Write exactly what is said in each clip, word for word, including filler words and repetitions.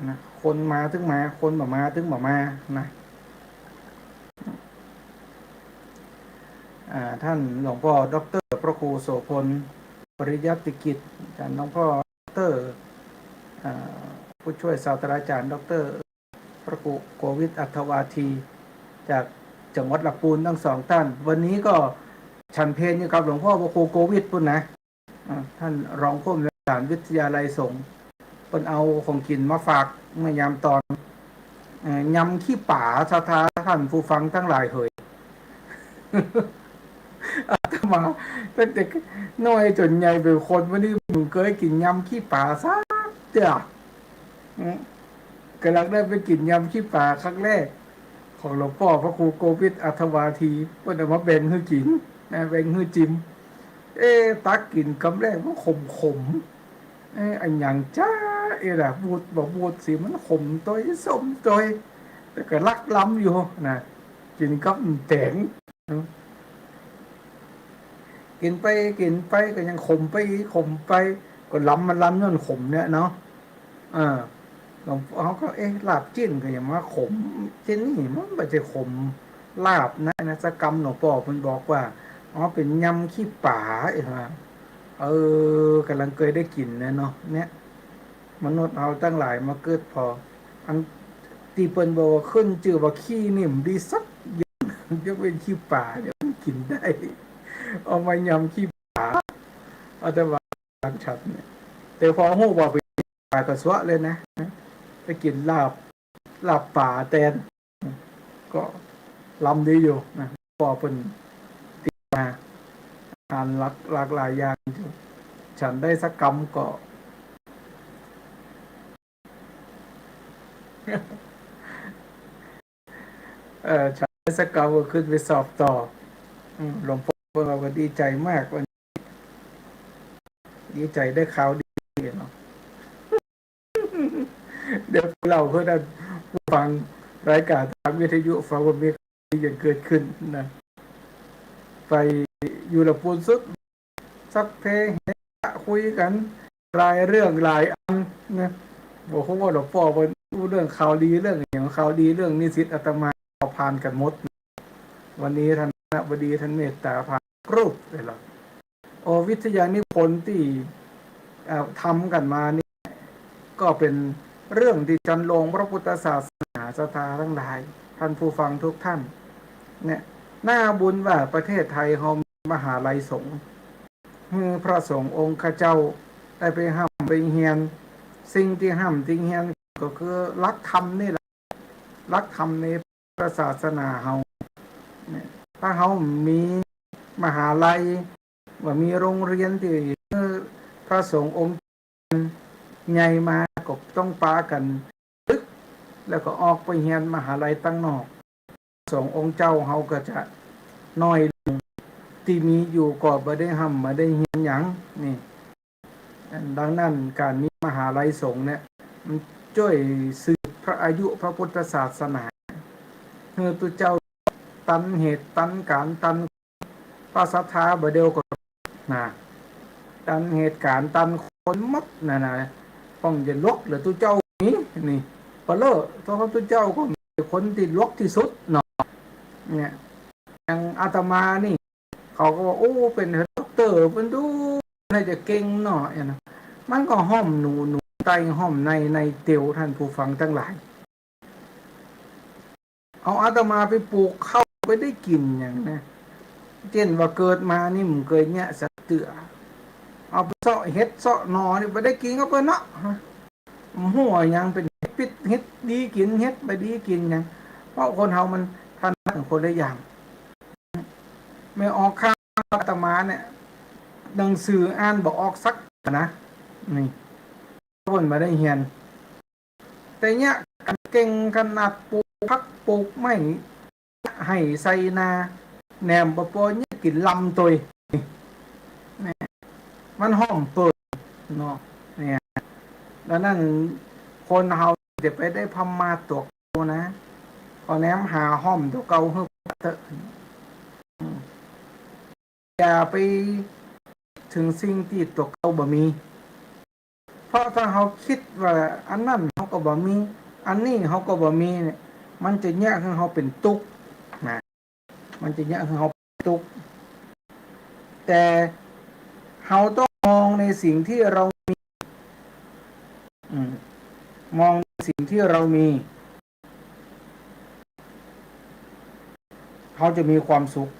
นะ คนมาตึงมา คนบ่มาตึงบ่มานะ อ่า ท่านหลวงป้อด็อกเตอร์พระครูโสภณ ปริยัติกิจ ท่านหลวงป้อด็อกเตอร์ อ่า ผู้ช่วยศาสตราจารย์ด็อกเตอร์พระครูโกวิทอัทวาที จากจังหวัดลำพูนตังสองท่าน วันนี้ก็ฉันเพลอยู่กับหลวงป้อพระครูโกวิทปู้นนะ อ่า ท่านรองผู้อำนวยการวิทยาลัยสงฆ์ เปิ้นเอาของกิ๋นมาฝากเมื่อยามตอน เอ่อ ยำขี้ป๋า ศรัทธาท่านผู้ฟังตังหลายเหย อาตมาตั้งแต่น้อยจ๋นใหญ่เป๋นคนมานี่บ่เกยกิ๋นยำขี้ป๋าสักเตื้อ อืม ก็ลักได้ไปกิ๋นยำขี้ป๋าครั้งแรก ของหลวงป้อพระครูโกวิทอัทวาที เปิ้นเอามาแบ่งหื้อกิ๋นนะ แบ่งหื้อจิม เอ๊ะ ตักกิ๋นกำแรกมันขมๆ เอ๊ะ อะหยังจ๊ะ เอ๊ะล่ะ บูดบ่บูดสิ มันขมตวย ส้มตวย แต่ก็ลักล้ำอยู่นะ กิ๋นกับแต๋ง กิ๋นไปกิ๋นไปก็ยังขมไปอีก ขมไป ก็ล้ำมันล้ำย้อนขมเนี่ยเนาะ เออ หลวงป้อเขาก็ เอ๊ะ ลาบจิ๊นก็ยังว่าขม จิ๊นนี่มันบ่ใจ้ขมลาบนะ นะ สักกำหลวงป้อเปิ้นบอกว่า อ๋อ เป๋นยำขี้ป๋า เอ๊ะ ว่า เออ ก่ำลังเกยได้กิ๋นเนี่ยเนาะ เนี่ย มนุษย์เฮาตังหลายมาเกิดพอ อันตี้เปิ้นบอกว่าขึ้นจื้อว่าขี้นี่บ่ดีสักอย่าง ยกเว้นขี้ป๋า เดี๋ยวมันกิ๋นได้ เอามายำขี้ป๋า อาตมาหลังฉันเนี่ย แต่พอฮู้ว่าเป๋นป๋าก็ซัวเลยนะ ไปกิ๋นลาบ ลาบป๋าแตน ก็ล้ำดีอยู่นะ ป้อเปิ้นติมาอาหารหลาก หลากหลายอย่างอยู่ ฉันได้สักกำก็ เอ่อ ฉันได้สักกำก็ขึ้นไปสอบต่อ อืม หลวงป้อเปิ้นว่าก็ดีใจ๋มาก วันนี้ดีใจ๋ได้ข่าวดีเนาะ เดี๋ยวเล่าหื้อท่านผู้ฟังรายก๋านตางวิทยุฟังว่ามีข่าวดีหยังเกิดขึ้นนะ ไปอยู่ลำพูนสุด สัพเพเหระคุยกั๋นหลายเรื่องหลายอันนะ บ่ฮู้ว่าหลวงป้อเปิ้นฮู้เรื่องข่าวดีเรื่องหยัง ข่าวดีเรื่องนิสิตอาตมาผ่านกั๋นหมด วันนี้ท่านคณบดีท่านเมตต๋าผ่านรูปเลยล่ะ โอ้ วิทยานิพนธ์ตี้ เอ่อ ทำกั๋นมานี่ ก็เป๋นเรื่องตี้จันโลงพระพุทธศาสนา ศรัทธาตังหลาย ท่านผู้ฟังทุกท่าน เนี่ย น่าบุญว่าประเทศไทยเฮามีมหาลัยสงฆ์ หื้อพระสงฆ์องค์ข้าเจ้าได้ไปฮ่ำไปเฮียน สิ่งตี้ฮ่ำตี้เฮียนก็คือหลักธรรมนี่แหละ หลักธรรมในพุทธศาสนาเฮา เนี่ย ถ้าเฮามีมหาลัย บ่มีโรงเฮียนตี้หื้อพระสงฆ์องค์ใหญ่มา ก็ต้องปากั๋นตึก แล้วก็ออกไปเฮียนมหาลัยตังนอก สงฆ์องค์เจ้าเฮาก็จะน้อยลง ตี้มีอยู่ก็บ่ได้ฮ่ำบ่ได้เฮียนหยัง นี่ ดังนั้นก๋านมีมหาลัยสงฆ์เนี่ย มันจ้วยสืบพระอายุพระพุทธศาสนา หื้อตุ๊เจ้าตันเหตุตันก๋านตัน พระศรัทธาบ่าเดียวก็นะ ตันเหตุก๋านตันคนหมดนะ นะ ป้องจะหลวกเหลือตุ๊เจ้านี้ นี่ ปะเลอะ เพราะว่าตุ๊เจ้าก็เป๋นคนตี้หลวกตี้สุดเนาะ เนี่ย อย่างอาตมานี่ เขาก็ว่า โอ้ เป๋นด็อกเตอร์ เป๋นดู น่าจะเก่งเนาะ เนี่ยนะ มันก็ฮ่อมหนู หนูไตฮ่อมใน ในเตียว ท่านผู้ฟังตังหลาย เอาอาตมาไปปลูกข้าวบ่ได้กิ๋นหยังนะ เจ้นว่าเกิดมานี่บ่เกยเยียะสักเตื้อ เอาไปเซาะเห็ดเซาะหน่อนี่บ่ได้กิ๋นกับเปิ้นเนาะ บ่ฮู้ว่าหยังเป๋นเห็ดปิดเห็ดดีกิ๋น เห็ดบ่ดีกิ๋นหยัง เพราะคนเฮามันถนัดคนละอย่าง แม่ออกข้างอาตมาเนี่ย หนังสืออ่านบ่ออกสักนะ นี่ เปิ้นบ่ได้เฮียน แต่เยียะกั๋นเก่งขนาดปลูกผักปลูกไม้ ไฮ่ไซนา แหนมบ่ปอเยียะกิ๋นลำตวย นี่ มันฮ่อมเปิ้นเนาะ เนี่ย ดังนั้นคนเฮาจะไปได้พระมาตัวเก่านะ ก็แหนมหาฮ่อมตัวเก่าหื้อเต๊อะ อืม อย่าไปเถิงสิ่งตี้ตั๋วเก่าบ่มี เพราะถ้าเฮาคิดว่าอันนั้นเฮา ก็บ่มี อันนี้เฮาก็บ่มีเนี่ย มันจะเยียะหื้อเฮาเป๋นตุ๊กข์นะ มันจะเยียะหื้อเฮาเป๋นตุ๊กข์ แต่เฮาต้องมองในสิ่งที่เรามี อืม มองในสิ่งที่เรามี เฮาจะมีความสุข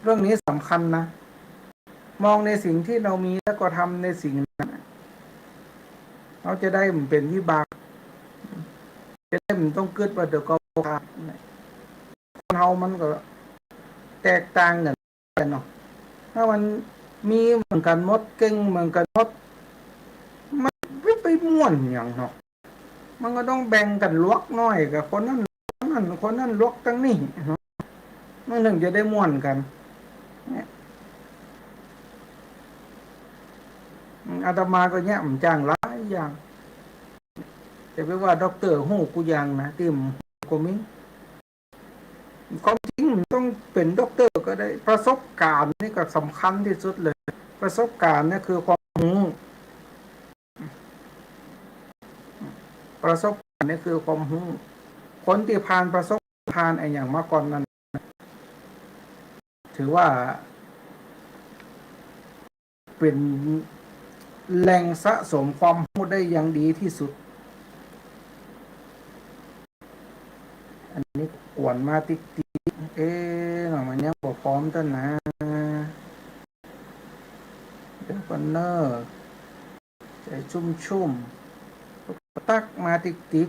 เรื่องนี้สำคัญนะ มองในสิ่งที่เรามีแล้วก็ทำในสิ่งนั้น เฮาจะได้บ่เป๋นวิบาก จะได้บ่ต้องกึ๊ดว่าเดี๋ยวก็ขาด คนเฮามันก็แตกต่างกั๋นเนาะ ถ้ามันมีเหมือนกั๋นหมด เก่งเหมือนกั๋นหมด มันไป ไปม่วนหยังเนาะ มันก็ต้องแบ่งกั๋นหลวกหน้อยกับคนนั้น คนนั้น คนนั้นหลวกตังนี้เนาะ มันถึงจะได้ม่วนกั๋น เนี่ย อาตมาก็เยียะบ่จ้างหลายอย่าง จะไปว่าด็อกเตอร์ฮู้กู้อย่างนะ ตี้บ่ฮู้ก็มี ความจริงบ่ต้องเป๋นด็อกเตอร์ก็ได้ ประสบก๋ารณ์นี่ก็สำคัญตี้สุดเลย ประสบก๋ารณ์นี่คือความฮู้ ประสบก๋ารณ์นี่คือความฮู้ คนตี้ผ่านประสบ ผ่านอะหยังมาก่อนนั้น ถือว่าเป๋นแหล่งสะสมความฮู้ได้อย่างดีตี้สุด อันนี้กวนมาติ๊กๆ เอ๊ะ มันยังบ่พร้อมตันนะ เดี๋ยวก่อนเน่อ ใจ๋ชุ่มๆ ตั๊กมาติ๊ก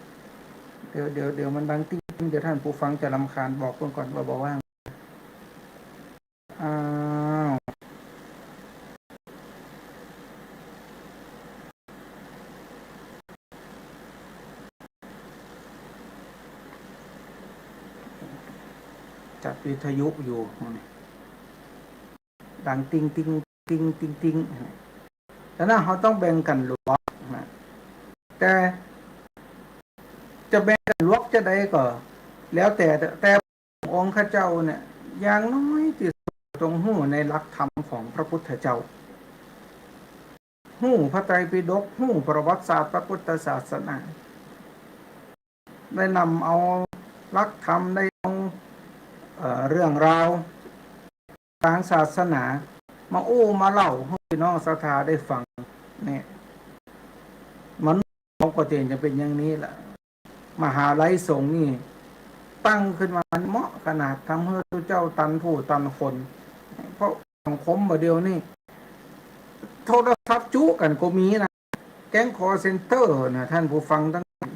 ๆ เดี๋ยว เดี๋ยว เดี๋ยวมันดังติ๊งๆ เดี๋ยวท่านผู้ฟังจะรำคาญ บอกเปิ้นก่อนว่าบ่ว่าง อ้าว จัดวิทยุอยู่ ดังติ๊งติ๊ง ติ๊งติ๊งติ๊ง ฉะนั้นเฮาต้องแบ่งกั๋นหลวกนะ แต่จะแบ่งกั๋นหลวกจาใดก็แล้วแต่ แต่องค์ข้าเจ้าเนี่ย อย่างน้อยตี้สุดต้องฮู้ในหลักธรรมของพระพุทธเจ้า ฮู้พระไตรปิฎก ฮู้ประวัติศาสตร์พระพุทธศาสนา ได้นำเอาหลักธรรม ได้เอา เอ่อ เรื่องราวตางศาสนา มาอู้มาเล่าหื้อปี้น้องศรัทธาได้ฟัง เนี่ย มนุษย์เฮาก็เต๋นจะเป๋นอย่างนี้แหละ มหาลัยสงฆ์นี่ตั้งขึ้นมาเหมาะขนาด ทำหื้อตุ๊เจ้าตันผู้ตันคน เพราะสังคมบ่าเดี่ยวนี้ โทรศัพท์จุ๊กั๋นก็มีนะ แก๊งคอลเซ็นเตอร์นะ ท่านผู้ฟังตังหลาย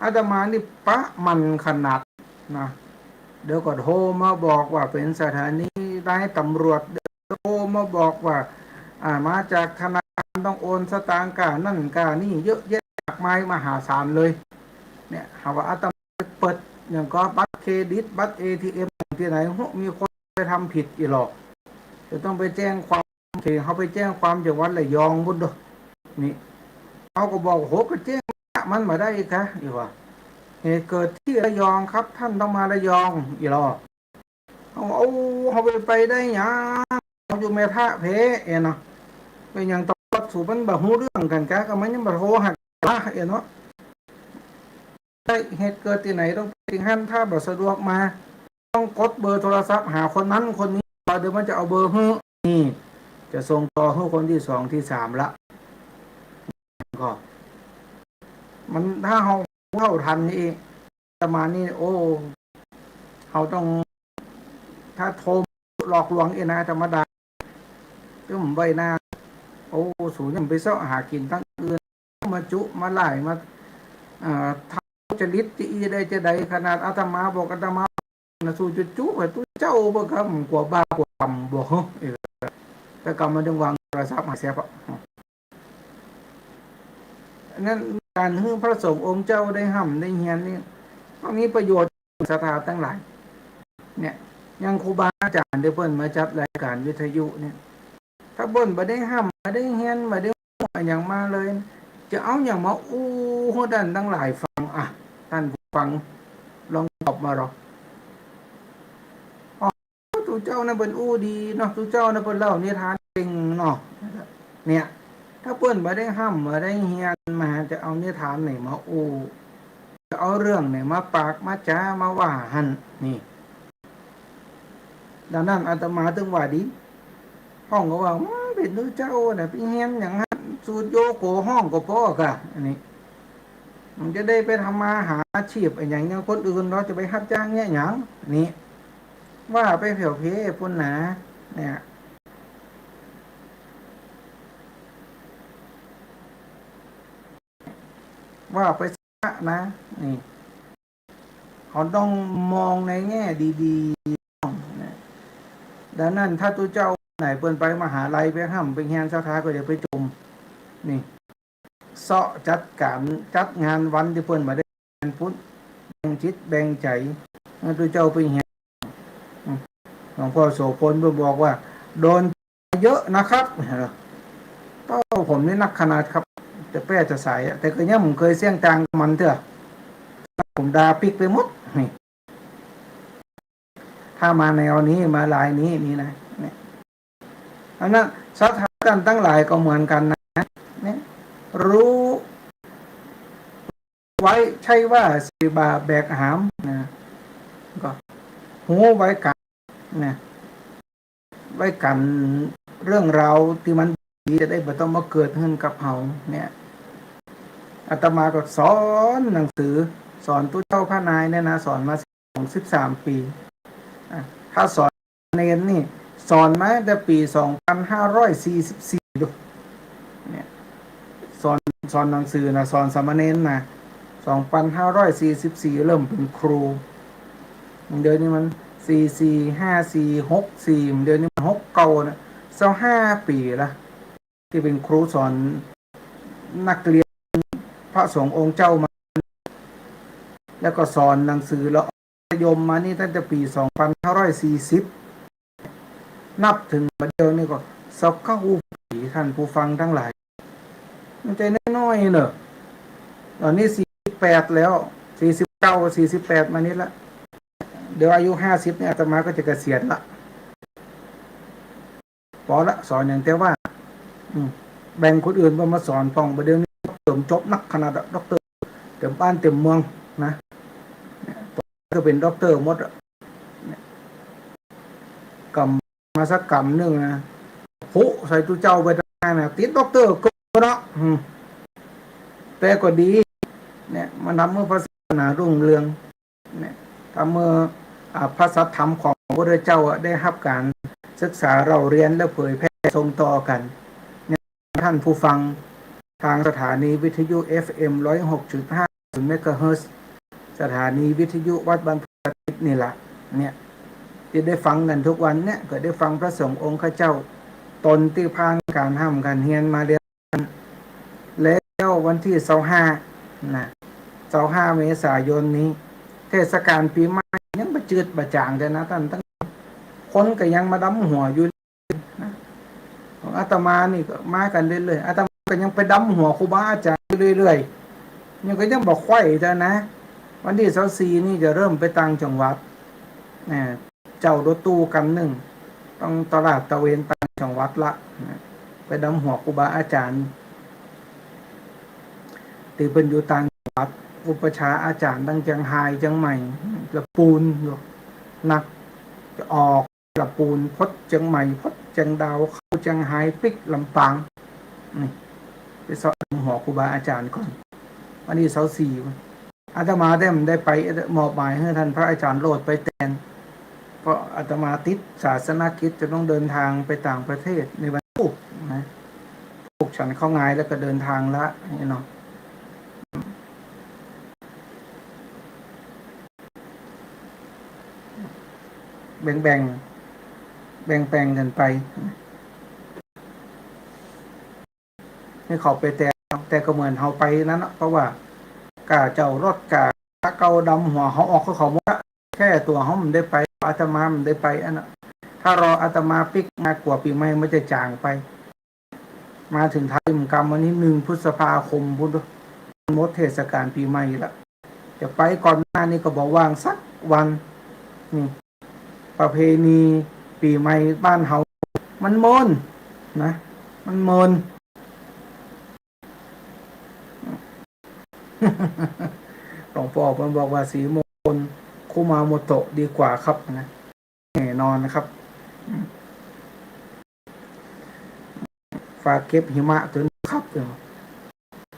อาตมานี่ปะหมั้นขนาดนะ เดี๋ยวก็โทรมาบอกว่าเป๋นสถานีนายตำรวจ เดี๋ยวโทรมาบอกว่า อ่า มาจากธนาคารต้องโอนสตางค์ก้านั่นก้านี่เยอะแยะมากมายมหาศาลเลย เนี่ย หาว่าอาตมาเปิดอย่างก็บัตรเครดิต บัตรเอทีเอ็มตี้ไหน โห มีคนไปทำผิดอีหลอ จะต้องไปแจ้งความ เฮาไปแจ้งความจังหวัดระยองปู๊นเน่อ นี่ เฮาก็บอก โห ก็แจ้งมันบ่ได้อีกกา อีกว่า เหตุเกิดที่ระยองครับ ท่านต้องมาระยอง อีหลอ เฮา เฮาไป ไปได้หยัง เฮาอยู่แม่ทะเพเนาะ เป๋นหยังตำรวจสูมันบ่ฮู้เรื่องกั๋นกา ก็มันยังบ่โทรหาเนาะ ได้เหตุเกิดตี้ไหนต้องไปตี้หั้น ถ้าบ่สะดวกมา ต้องกดเบอร์โทรศัพท์หาคนนั้นคนนี้ เดี๋ยวมันจะเอาเบอร์หื้อ นี่ จะส่งต่อหื้อคนตี้สองตี้สามละ ก็ มัน ถ้าเฮาเท่าทันนี่ อาตมานี่ โอ้ เฮาต้อง ถ้าโทรหลอกลวงเองนะ ธรรมดา ตึ้มใบหน้า โอ้ สูยังไปเซาะหากิ๋นตังอื่น มาจุมาไล่มา อ่า ทำจริตตี้อี้ได้จาใด ขนาดอาตมาบอกอาตมานะ สูจุ๊ๆ ไปตุ๊เจ้าบ่ ก็บ่กั๋วบาปกั๋วกรรมบ่ เออ แต่กรรมมันจึงวางโทรศัพท์หาเสียปะ อันนั้นก๋านหื้อพระสงฆ์องค์เจ้าได้ฮ่ำได้เฮียนนี่ ก็มีประโยชน์ศรัทธาตังหลาย เนี่ย อย่างครูบาอาจ๋ารย์ตี้เปิ้นมาจัดรายก๋านวิทยุเนี่ย ถ้าเปิ้นบ่ได้ฮ่ำ บ่ได้เฮียน บ่ได้ฮู้อะหยังมาเลย จะเอาหยังมาอู้หื้อต้านตังหลายฟัง อ่ะ ต้านผู้ฟัง ลองตอบมาเนาะ อ๋อ ตุ๊เจ้านั้นเปิ้นอู้ดีเนาะ ตุ๊เจ้านั้นเปิ้นเล่านิทานเก่งเนาะ เนี่ย ถ้าเปิ้นบ่ได้ฮ่ำบ่ได้เฮียนมา จะเอานิทานไหนมาอู้ จะเอาเรื่องไหนมาปากมาจ๋ามาว่าหั้น นี่ ดังนั้นอาตมาตึงว่าดี พ่องก็ว่า อืม เป๋นตุ๊เจ้าน่ะ ไปเฮียนหยังหั้น สูตรโยโกห้องก็ป้อก่ะ อันนี้ มันจะได้ไปทำมาหาอาชีพอะหยังอย่างคนอื่น เฮาจะไปฮับจ้างเยียะหยัง นี่ ว่าไปแผ่วๆ ปู้นนะ เนี่ย ว่าไปซะนะ นี่ เฮาต้องมองในแง่ดีๆ นะ ดังนั้นถ้าตุ๊เจ้าไหนเปิ้นไปมหาลัยไปฮ่ำไปเฮียนศรัทธาก็อย่าไปจ่ม นี่ เซาะจัดก๋านจัดงานวันตี้เปิ้นบ่ได้งานปุ้น แบ่งจิตแบ่งใจ๋ ให้ตุ๊เจ้าไปเฮียน อืม หลวงพ่อโสภณเปิ้นบอกว่า โดนเยอะนะครับ เต้าผมนี่นักขนาดครับ จะแป้จะสายอะ แต่ก็ยังบ่เคยเสี้ยงตางกับมันเตื้อ ผมด่าปิ๊กไปหมด นี่ ถ้ามาแนวนี้ มาลายนี้ นี่นะ เนี่ย อันนั้นศรัทธาต้านตังหลายก็เหมือนกั๋นนะ เนี่ย ฮู้ไว้ ใช่ว่าสิบ่าแบกหามนะ ก็ฮู้ไว้กั๋นนะ ไว้กั๋นเรื่องราวตี้มันดีจะได้บ่ต้องมาเกิดขึ้นกับเฮา เนี่ย อาตมาก็สอนหนังสือ สอนตุ๊เจ้าพระนายเนี่ยนะ สอนมา สองสิบสามปี๋ อ่ะ ถ้าสอนเณรนี่ สอนมาตั้งแต่ปี๋สองปันห้าร้อยสี่สิบสี่ ดู เนี่ย สอน สอนหนังสือนะ สอนสามเณรนะ สองปันห้าร้อยสี่สิบสี่ เริ่มเป๋นครู เดี๋ยวนี้มัน สี่สี่ ห้าสี่ หกสี่ เดี๋ยวนี้มัน หกเก้า นะ ซาวห้าปี๋ละ ตี้เป๋นครูสอนนักเฮียนพระสงฆ์องค์เจ้ามา แล้วก็สอนหนังสือละอองมัธยมมานี่ตั้งแต่ปี๋สองปันห้าร้อยสี่สิบ นับเถิงปัจจุบันนี่ก็ซาวเก้าปี๋ ท่านผู้ฟังตังหลาย มันบ่ใจ้น้อยๆ เน่อ ต๋อนนี้สี่สิบแปดแล้ว สี่สิบเก้า สี่สิบแปด มานี่ละ เดี๋ยวอายุห้าสิบนี่อาตมาก็จะเกษียณละ ปอละ สอนหยังแต่ว่า อืม แบ่งคนอื่นบ่มาสอนพ่อง บ่าเดี๋ยวนี้เตรียมจบนักขนาดอะ ด็อกเตอร์ เต็มบ้านเต็มเมืองนะ ก็เป๋นด็อกเตอร์หมดอะ กำมาสักกำนึ่งนะ พุใส่ตุ๊เจ้าไปตังนั้นนะ ติดด็อกเตอร์ก็เนาะ อืม แต่ก็ดี เนี่ย มันทำให้พระศาสนารุ่งเรือง เนี่ย ทำให้ อ่า พระสัทธรรมของพระพุทธเจ้าอะ ได้ฮับก๋านศึกษาเล่าเรียนและเผยแผ่ส่งต่อกั๋น เนี่ย ท่านผู้ฟัง ตางสถานีวิทยุ เอฟเอ็ม ร้อยหกจุดห้า เมกะเฮิรตซ์ สถานีวิทยุวัดบรรพตอาทิตย์นี่ละ เนี่ย ตี้ได้ฟังกั๋นทุกวันเนี่ย ก็ได้ฟังพระสงฆ์องค์ข้าเจ้า ตนตี้ผ่านก๋านฮ่ำก๋านเฮียนมาเรียน แล้ววันตี้ซาวห้า นะ ซาวห้า เมษายนนี้ เทศกาลปี๋ใหม่ยังบ่จืดบ่จ๋างเลยนะต้าน ตังคนก็ยังมาดำหัวอยู่ นะ ของอาตมานี่ก็มากั๋นเรื่อยๆ อาตมาก็ยังไปดำหัวครูบาอาจ๋ารย์อยู่เรื่อยๆ ยังก็ยังบ่ไขว่เตื้อนะ วันตี้ซาวสี่นี่จะเริ่มไปต่างจังหวัด นะ เจ้ารถตู้กำนึ่ง ต้องตะลาดตะเวนต่างจังหวัดละ นะ ไปดำหัวครูบาอาจ๋ารย์ ตี้เปิ้นอยู่ต่างจังหวัด อุปัชฌาย์อาจ๋ารย์ตังเจียงฮาย เจียงใหม่ ละปูนอยู่ นักจะออก ละปูน พดเจียงใหม่ พดเจียงดาว เข้าเจียงฮาย ปิ๊กลำปาง นี่ ไปเซาะหาครูบาอาจ๋ารย์ก่อน วันตี้ซาวสี่ อาตมาได้ ได้ไป มอบหมายหื้อต้านพระอาจ๋ารย์โลดไปแตน เพราะอาตมาติดศาสนกิจจะต้องเดินทางไปต่างประเทศในวันศุกร์นะ พวกฉันข้าวงายแล้วก็เดินทางละ นี่เนาะ แบ่งๆ แบ่งๆ กั๋นไป หื้อเขาไปแตน แต่ก็เหมือนเฮาไปนั้นเนาะ เพราะว่าก้าเจ้ารถ ก้าเก่าดำหัวเฮาออกคือเขาหมดละ แค่ตั๋วเฮาบ่ได้ไป อาตมาบ่ได้ไปอันน่ะ ถ้ารออาตมาปิ๊กมากั๋วปี๋ใหม่มันจะจ๋างไป มาเถิงไทยมันกำวันตี้หนึ่งพฤษภาคมปู้น หมดเทศกาลปี๋ใหม่ละ จะไปก่อนหน้านี้ก็บ่ว่างสักวัน นี่ ประเพณี ปี๋ใหม่บ้านเฮา มันเมินนะ มันเมิน หลวงป้อเปิ้นบอกว่าสีมงคลคุมาโมโตะดีกว่าครับนะ แน่นอนนะครับ ฝากเก็บหิมะตวยครับ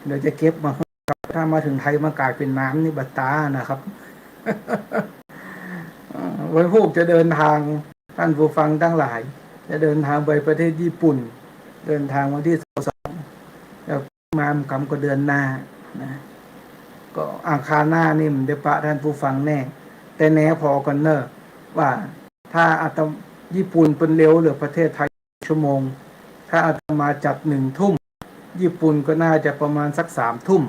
เดี๋ยวจะเก็บมาครับ ถ้ามาเถิงไทยมันก๋ายเป๋นน้ำนี่บ่ต๋านะครับ เอ่อ วันพูกจะเดินทาง ท่านผู้ฟังตังหลาย จะเดินทางไปประเทศญี่ปุ่น เดินทางวันตี้ซาวสอง แล้ว มากำก็เดือนหน้านะ ก็อังคารหน้านี่มันได้ปะท่านผู้ฟังแน่ แต่แหนผ่อก่อนเน่อ ว่าถ้าอาตมา ญี่ปุ่นเปิ้นเร็วเหลือประเทศไทยชั่วโมง ถ้าอาตมาจัดหนึ่งทุ่ม ญี่ปุ่นก็น่าจะประมาณสักสามทุ่ม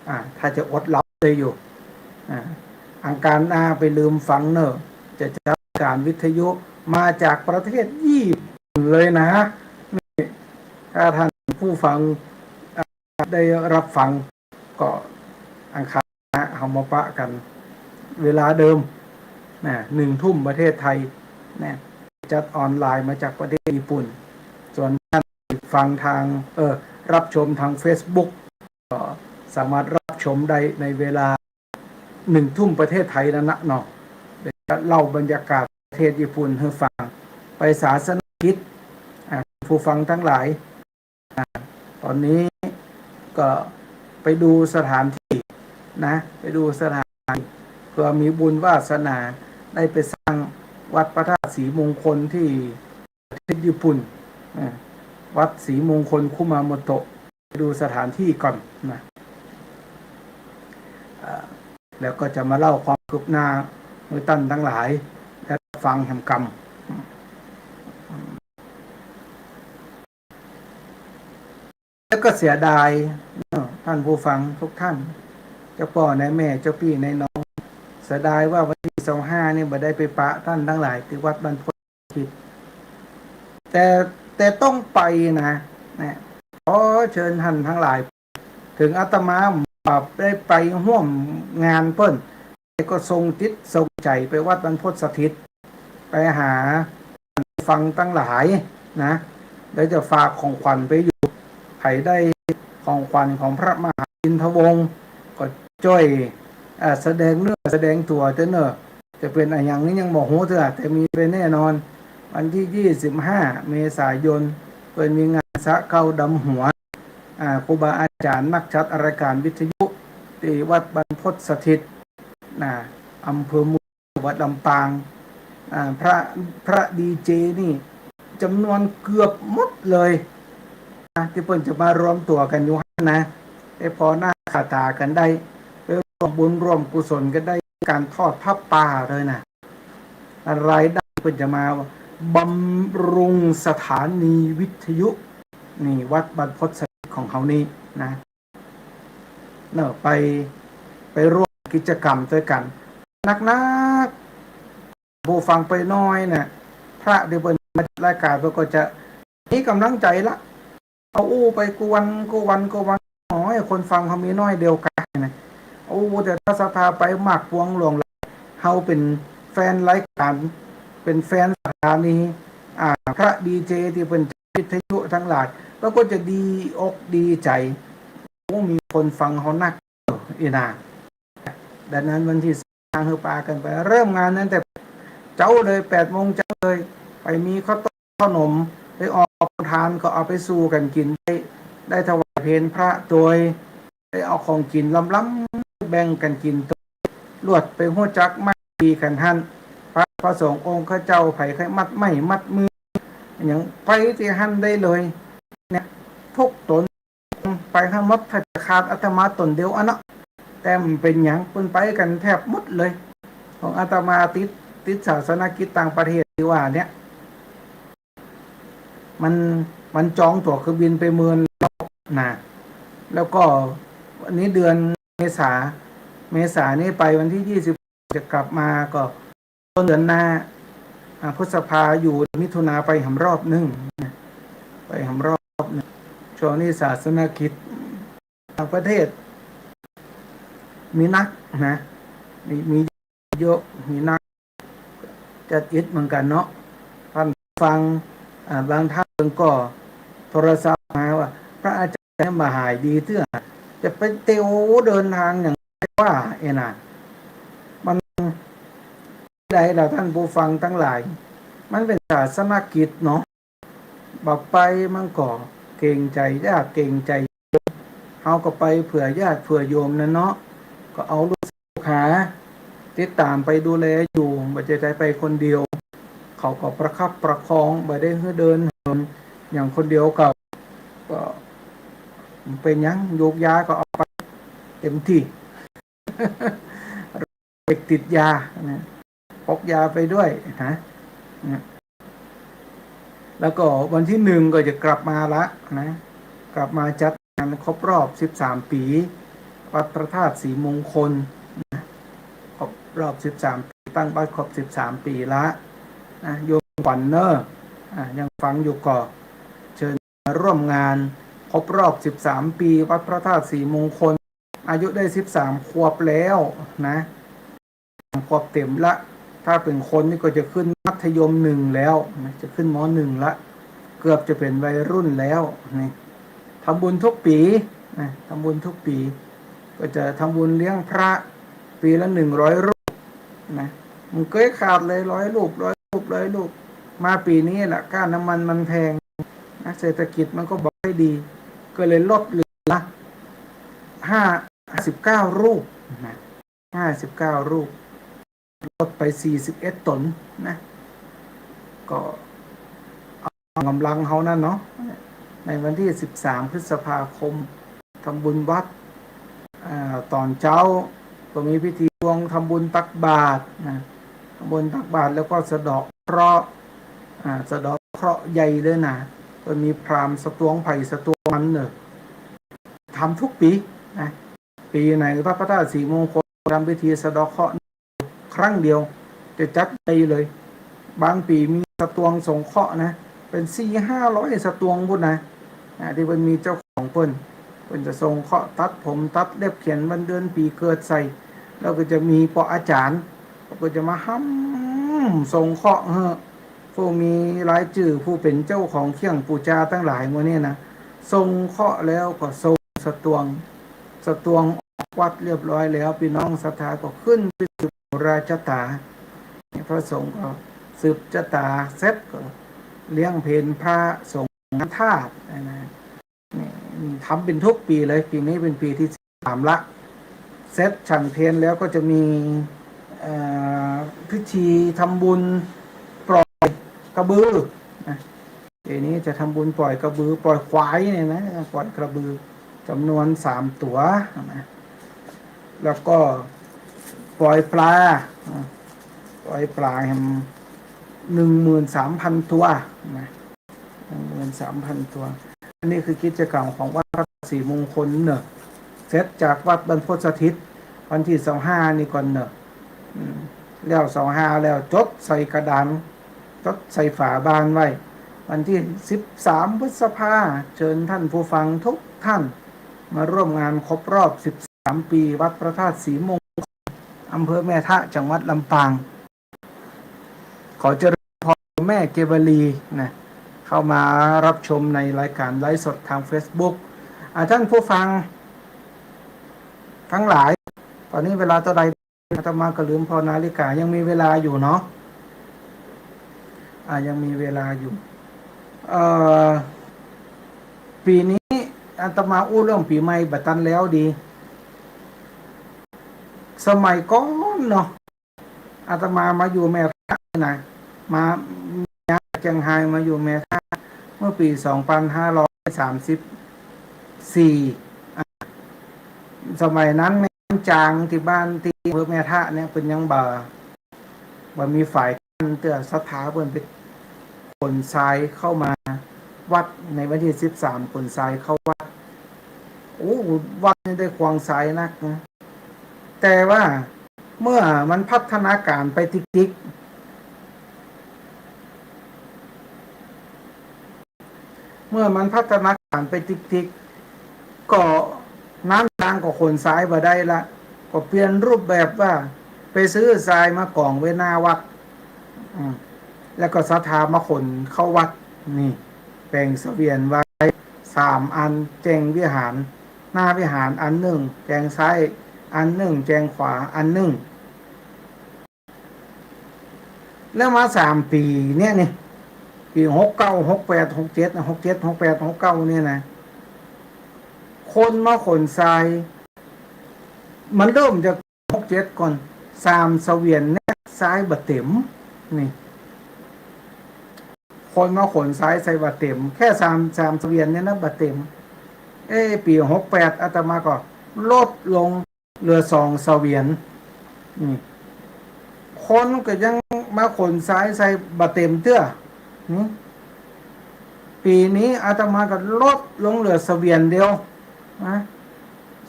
อ่า ถ้าจะอดหลับได้อยู่ อ่า อังคารหน้าไปลืมฟังเน่อ จะจัดรายการวิทยุมาจากประเทศญี่ปุ่นเลยนะ นี่ ถ้าท่านผู้ฟัง อ่า ได้รับฟัง ก็อังคารหน้าเฮามาปะกั๋น เวลาเดิมนะ หนึ่งทุ่มประเทศไทยนะ จัดออนไลน์มาจากประเทศญี่ปุ่น ส่วนท่านฟังทาง เอ่อ รับชมทางเฟซบุ๊ก ก็สามารถรับชมได้ในเวลาหนึ่งทุ่มประเทศไทยนั่นนะเนาะ เดี๋ยวจะเล่าบรรยากาศประเทศญี่ปุ่นหื้อฟัง ไปศาสนกิจ อ่า ผู้ฟังตังหลาย อ่า ต๋อนนี้ก็ไปดูสถานที่นะ ไปดูสถานที่ เผื่อมีบุญวาสนาได้ไปสร้างวัดพระธาตุศรีมงคลตี้ประเทศญี่ปุ่น อ่า วัดศรีมงคลคุมาโมโตะ ไปดูสถานที่ก่อนนะ อ่า แล้วก็จะมาเล่าความคืบหน้าหื้อต้านตังหลายได้ฟังแหมกำ แล้วก็เสียดายเนาะ ท่านผู้ฟังทุกท่าน เจ้าป้อนายแม่ เจ้าปี้นายน้อง เสียดายว่าวันตี้ซาวห้านี่บ่ได้ไปปะต้านตังหลายตี้วัดบรรพตสถิต แต่ แต่ต้องไปนะ นะ ขอเชิญท่านตังหลาย เถิงอาตมาบ่ได้ไปฮ่วมงานเปิ้น แต่ก็ส่งจิตส่งใจ๋ไปวัดบรรพตสถิต ไปหาฟังตังหลายนะ แล้วจะฝากของขวัญไปอยู่ ใผได้ของขวัญของพระมหาอินทวงศ์ ก็จ้อย อ่า แสดงเนื้อแสดงตั๋วเต๊อะเน่อ จะเป๋นอะหยังนี่ยังบ่ฮู้เตื้อ แต่มีไปแน่นอน วันตี้ยี่สิบห้าเมษายน เปิ้นมีงานสะเก๊าดำหัว อ่า ครูบาอาจ๋ารย์นักจัดรายการวิทยุตี้วัดบรรพตสถิต นะ อำเภอเมือง จังหวัดลำปาง อ่า พระ พระดีเจนี่จ๋ำนวนเกือบหมดเลยนะ ตี้เปิ้นจะมารวมตั๋วกั๋นอยู่หั้นนะ ไปผ่อหน้าผ่อต๋ากั๋นได้ ไปร่วมบุญร่วมกุศลกั๋นได้ ก๋านทอดผ้าป่าเลยนะ รายได้เปิ้นจะมาบำรุงสถานีวิทยุ นี่วัดบรรพตสถิตของเฮานี่นะ เนาะ ไป ไปร่วมกิจกรรมตวยกั๋น นักๆ ผู้ฟังไปน้อยน่ะ พระตี้เปิ้นมาจัดรายก๋านเปิ้นก็จะมีก๋ำลังใจ๋ละ เอาอู้ไปกู้วัน กู้วัน กู้วัน โอ้ย คนฟังเฮามีน้อยเดียวกั๋นนะ อู้ แต่ถ้าศรัทธาไปมากปวงหลวงหลาย เฮาเป๋นแฟนรายก๋าน เป๋นแฟนสถานี อ่า พระดีเจตี้เปิ้นวิทยุตังหลาย แล้วก็จะดีอกดีใจ๋ โอ้ มีคนฟังเฮานัก อี้นา ดังนั้นวันตี้ซาวห้าหื้อปากั๋นไป เริ่มงานตั้งแต่เจ๊าเลย แปดโมงเจ๊าเลย ไปมีข้าวต้มขนม ไปออกโฮงตานก็เอาไปสู่กั๋นกิ๋นได้ ได้ถวายเพลพระตวย ได้เอาของกิ๋นล้ำๆ แบ่งกั๋นกิ๋นตวย ลวดไปฮู้จักไม้ตีกั๋นหั้น พระ พระสงฆ์องค์ข้าเจ้า ใผใค่มัดไม้มัดมือ หยังไปตี้หั้นได้เลย เนี่ย ทุกต๋น ไปหั้นหมด ถ้าจะขาดอาตมาต๋นเดียวอั้นเนาะ แต่บ่เป๋นหยัง เปิ้นไปกั๋นแทบหมดเลย ของอาตมาติด ติดศาสนกิจต่างประเทศตี้ว่าเนี่ย มัน มันจองตั๋วเครื่องบินไปเมินแล้วนะ แล้วก็อันนี้เดือนเมษา เมษานี่ไปวันตี้ยี่สิบ จะกลับมาก็ ต้นเดือนหน้า อ่า พฤษภาอยู่มิถุนาไปแหมรอบนึ่งนะ ไปแหมรอบนึ่ง ช่วงนี้ศาสนกิจต่างประเทศ มีนักนะ มี มีเยอะ มีนัก จัดอิดเหมือนกั๋นเนาะ ท่าน ฟัง อ่า บางท่านก็โทรศัพท์มาว่า พระอาจารย์เนี่ยบ่หายดีเตื้อ จะไปเตียวเดินทางอย่างไรว่า เอ้ยนะ มัน ใดล่ะท่านผู้ฟังตังหลาย มันเป๋นศาสนกิจเนาะ บ่ไปมันก็เกรงใจ๋ญาติเกรงใจ๋โยม เฮาก็ไปเปื้อญาติเปื้อโยมนั่นเนาะ ก็เอาลูกศิษย์ลูกหาติดต๋ามไปดูแลอยู่ บ่ใจ้ไปคนเดียว เขาก็ประคับประคอง บ่ได้หื้อเดินเหินอย่างคนเดียวเก่า ก็เป๋นหยัง ยูกยาก็เอาไปเต๋มตี้ เด็กติดยานะ พกยาไปด้วยนะ นะ แล้วก็วันตี้หนึ่งก็จะกลับมาละนะ กลับมาจัดงานครบรอบสิบสามปี๋ วัดพระธาตุศรีมงคลนะ ครบรอบสิบสามปี๋ ตั้งวัดครบสิบสามปี๋ละนะ โยมขวัญเน่อ อ่า ยังฟังอยู่ก็เชิญมาร่วมงานครบรอบสิบสามปี๋ วัดพระธาตุศรีมงคล อายุได้สิบสามขวบแล้วนะ ขวบเต๋มละ ถ้าเป๋นคนนี่ก็จะขึ้นมัธยมหนึ่งแล้วนะ จะขึ้น ม.หนึ่ง ละ เกือบจะเป๋นวัยรุ่นแล้วนี่ ทำบุญทุกปี๋นะ ทำบุญทุกปี๋ ก็จะทำบุญเลี้ยงพระปี๋ละหนึ่งร้อยรูปนะ มันเกยขาดเลย ร้อยรูป ร้อยรูป ร้อยรูป มาปี๋นี้แหละ ก้าน้ำมันมันแพงนะ เศรษฐกิจมันก็บ่ค่อยดี ก็เลยลดเหลือห้า ห้าสิบเก้ารูปนะ ห้าสิบเก้ารูป ลดไปสี่สิบเอ็ดต๋นนะ ก็เอาก๋ำลังเฮานั่นเนาะ ในวันตี้สิบสามพฤษภาคม ทำบุญวัด อ่า ต๋อนเจ๊าก็มีพิธีวงทำบุญตักบาตรนะ ทำบุญตักบาตรแล้วก็สะเดาะเคราะห์ อ่า สะเดาะเคราะห์ใหญ่เลยนะ ก็มีพราหมณ์สะตวงไผสะตวงมันเน่อ ทำทุกปี๋นะ ปี๋ไหนวัดพระธาตุศรีมงคลทำพิธีสะเดาะเคราะห์ครั้งเดียว จะจัดใหญ่เลย บางปี๋มีสะตวงสงเคราะห์นะ เป๋นสี่ห้าร้อยสะตวงปู้นนะ อ่า ตี้เปิ้นมีเจ้าของเปิ้น เปิ้นจะสงเคราะห์ตัดผมตัดเล็บ เขียนวันเดือนปี๋เกิดใส่ แล้วก็จะมีปออาจ๋ารย์ ก็จะมาฮ่ำสงเคราะห์หื้อ ผู้มีรายจื้อผู้เป๋นเจ้าของเครื่องปู๋จาตังหลายหมู่นี้นะ สงเคราะห์แล้วก็ส่งสะตวง สะตวงออกวัดเรียบร้อยแล้ว ปี้น้องศรัทธาก็ขึ้นไปสืบราชะต๋า พระสงฆ์ก็สืบจะต๋าเสร็จก็เลี้ยงเพลพระสงฆ์ทาสนะ นี่ทำเป๋นทุกปี๋เลย ปี๋นี้เป๋นปี๋ตี้สามละ เสร็จฉันเพลแล้วก็จะมี เอ่อ พิธีทำบุญปล่อยกระบือนะ ปี๋นี้จะทำบุญปล่อยกระบือ ปล่อยขวายเนี่ยนะ ปล่อยกระบือจ๋ำนวนสามตั๋วนะ แล้วก็ปล่อยปลานะ ปล่อยปลาแหมหนึ่งหมื่นสามพันตั๋วนะ หนึ่งหมื่นสามพันตั๋ว อันนี้คือกิจกรรมของวัดพระศรีมงคลเน่อ เสร็จจากวัดบรรพตสถิต วันตี้ซาวห้านี่ก่อนเน่อ อืม แล้วซาวห้าแล้วจดใส่กระดาน จดใส่ฝาบ้านไว้ วันตี้สิบสามพฤษภา เชิญท่านผู้ฟังทุกท่านมาร่วมงานครบรอบสิบสามปี๋ วัดพระธาตุศรีมงคล อำเภอแม่ทะ จังหวัดลำปาง ขอเจริญพรแม่เกวลีนะ เข้ามารับชมในรายการไลฟ์สดทางเฟซบุ๊ก อ่า ท่านผู้ฟังทั้งหลาย ต๋อนนี้เวลาเต้าใด อาตมาก็ลืมผ่อนาฬิกา ยังมีเวลาอยู่เนาะ อ่า ยังมีเวลาอยู่ เอ่อ ปี๋นี้อาตมาอู้เรื่องปี๋ใหม่บ่ตันแล้วดี สมัยก่อนเนาะ อาตมามาอยู่แม่ทะนี่นะ มา ย้ายจากเจียงฮายมาอยู่แม่ทะ เมื่อปี๋สองพันห้าร้อยสามสิบสี่ อ่ะ สมัยนั้นแม่น้ำจางตี้บ้านตี้อำเภอแม่ทะเนี่ยเปิ้นยังบ่ บ่มีฝายกั้นเตื้อ ศรัทธาเปิ้นไปขนทรายเข้ามาวัดในวันตี้สิบสาม ขนทรายเข้าวัด โอ้ วัดนี่ได้ขวางทรายนักนะ แต่ว่าเมื่อมันพัฒนาการไปติ๊กๆ เมื่อมันพัฒนาการไปติ๊กๆ ก็น้ำจางก็ขนทรายบ่ได้ละ ก็เปลี่ยนรูปแบบว่าไปซื้อทรายมากองไว้หน้าวัด อืม แล้วก็ศรัทธามาขนเข้าวัด นี่ แป๋งเสวียนไว้สามอัน แจงวิหาร หน้าวิหารอันนึ่ง แจงซ้ายอันนึ่ง แจงขวาอันนึ่ง แล้วมาสามปี๋เนี่ยนี่ ปี๋หกเก้า หกแปด หกเจ็ดนะ หกเจ็ด หกแปด หกเก้า เนี่ยนะ คนมาขนทราย มันเริ่มจากหกเจ็ดก่อน สามเสวียนเนี่ยทรายบ่เต็ม นี่ คนมาขนทรายใส่บ่เต็ม แค่สาม สามเสวียนเนี่ยนะบ่เต็ม เอ้ ปี๋หกแปด อาตมาก็ลดลง เหลือสองเสวียน นี่ คนก็ยังมาขนทรายใส่บ่เต็มเตื้อ นี่ ปี๋นี้อาตมาก็ลดลงเหลือเสวียนเดียวนะ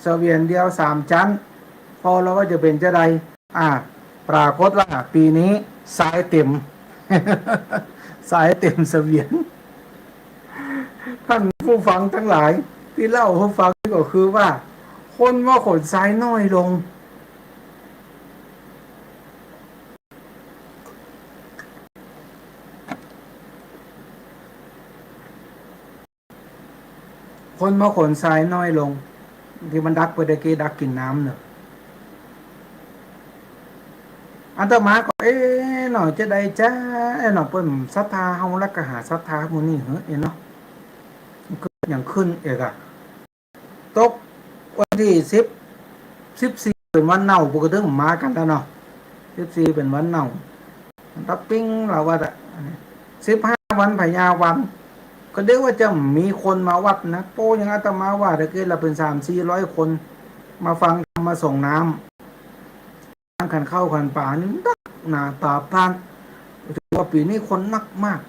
เสวียนเดียวสามจั๊น พอลาวว่าจะเป๋นจาใด อ่า ปรากฏว่าปี๋นี้ทรายเต็ม ทรายเต็มเสวียน ท่านผู้ฟังตังหลาย ตี้เล่าหื้อฟังนี่ก็คือว่า คนมาขนทรายน้อยลง คนมาขนทรายน้อยลง ตี้มันดักไปตะกี้ดักกิ๋นน้ำเนาะ อาตมาก็ เอ๊ะ หนอ จาใดจา เอ๊ะ หนอ เปิ้นศรัทธาเฮา แล้วก็หาศรัทธาหมู่นี้เหอะ เอ๊ะ เนาะ มันก็ยังขึ้นเอกอะ ตกวันตี้สิบ สิบสี่เป๋นวันเน่า ปกติมันมากั๋นแล้วเนาะ สิบสี่เป๋นวันเน่า ตะปิ๊งลาววัดอะ สิบห้าวันพญาวัน ก็เรียกว่าจะมีคนมาวัดนะ โป้ อย่างอาตมาว่าตะกี้ละเป๋นสามสี่ร้อยคน มาฟังธรรม มาส่งน้ำ น้ำขันข้าวขันป๋านี่นักหนาต๋าพร่าน ถือว่าปี๋นี้คนนักมาก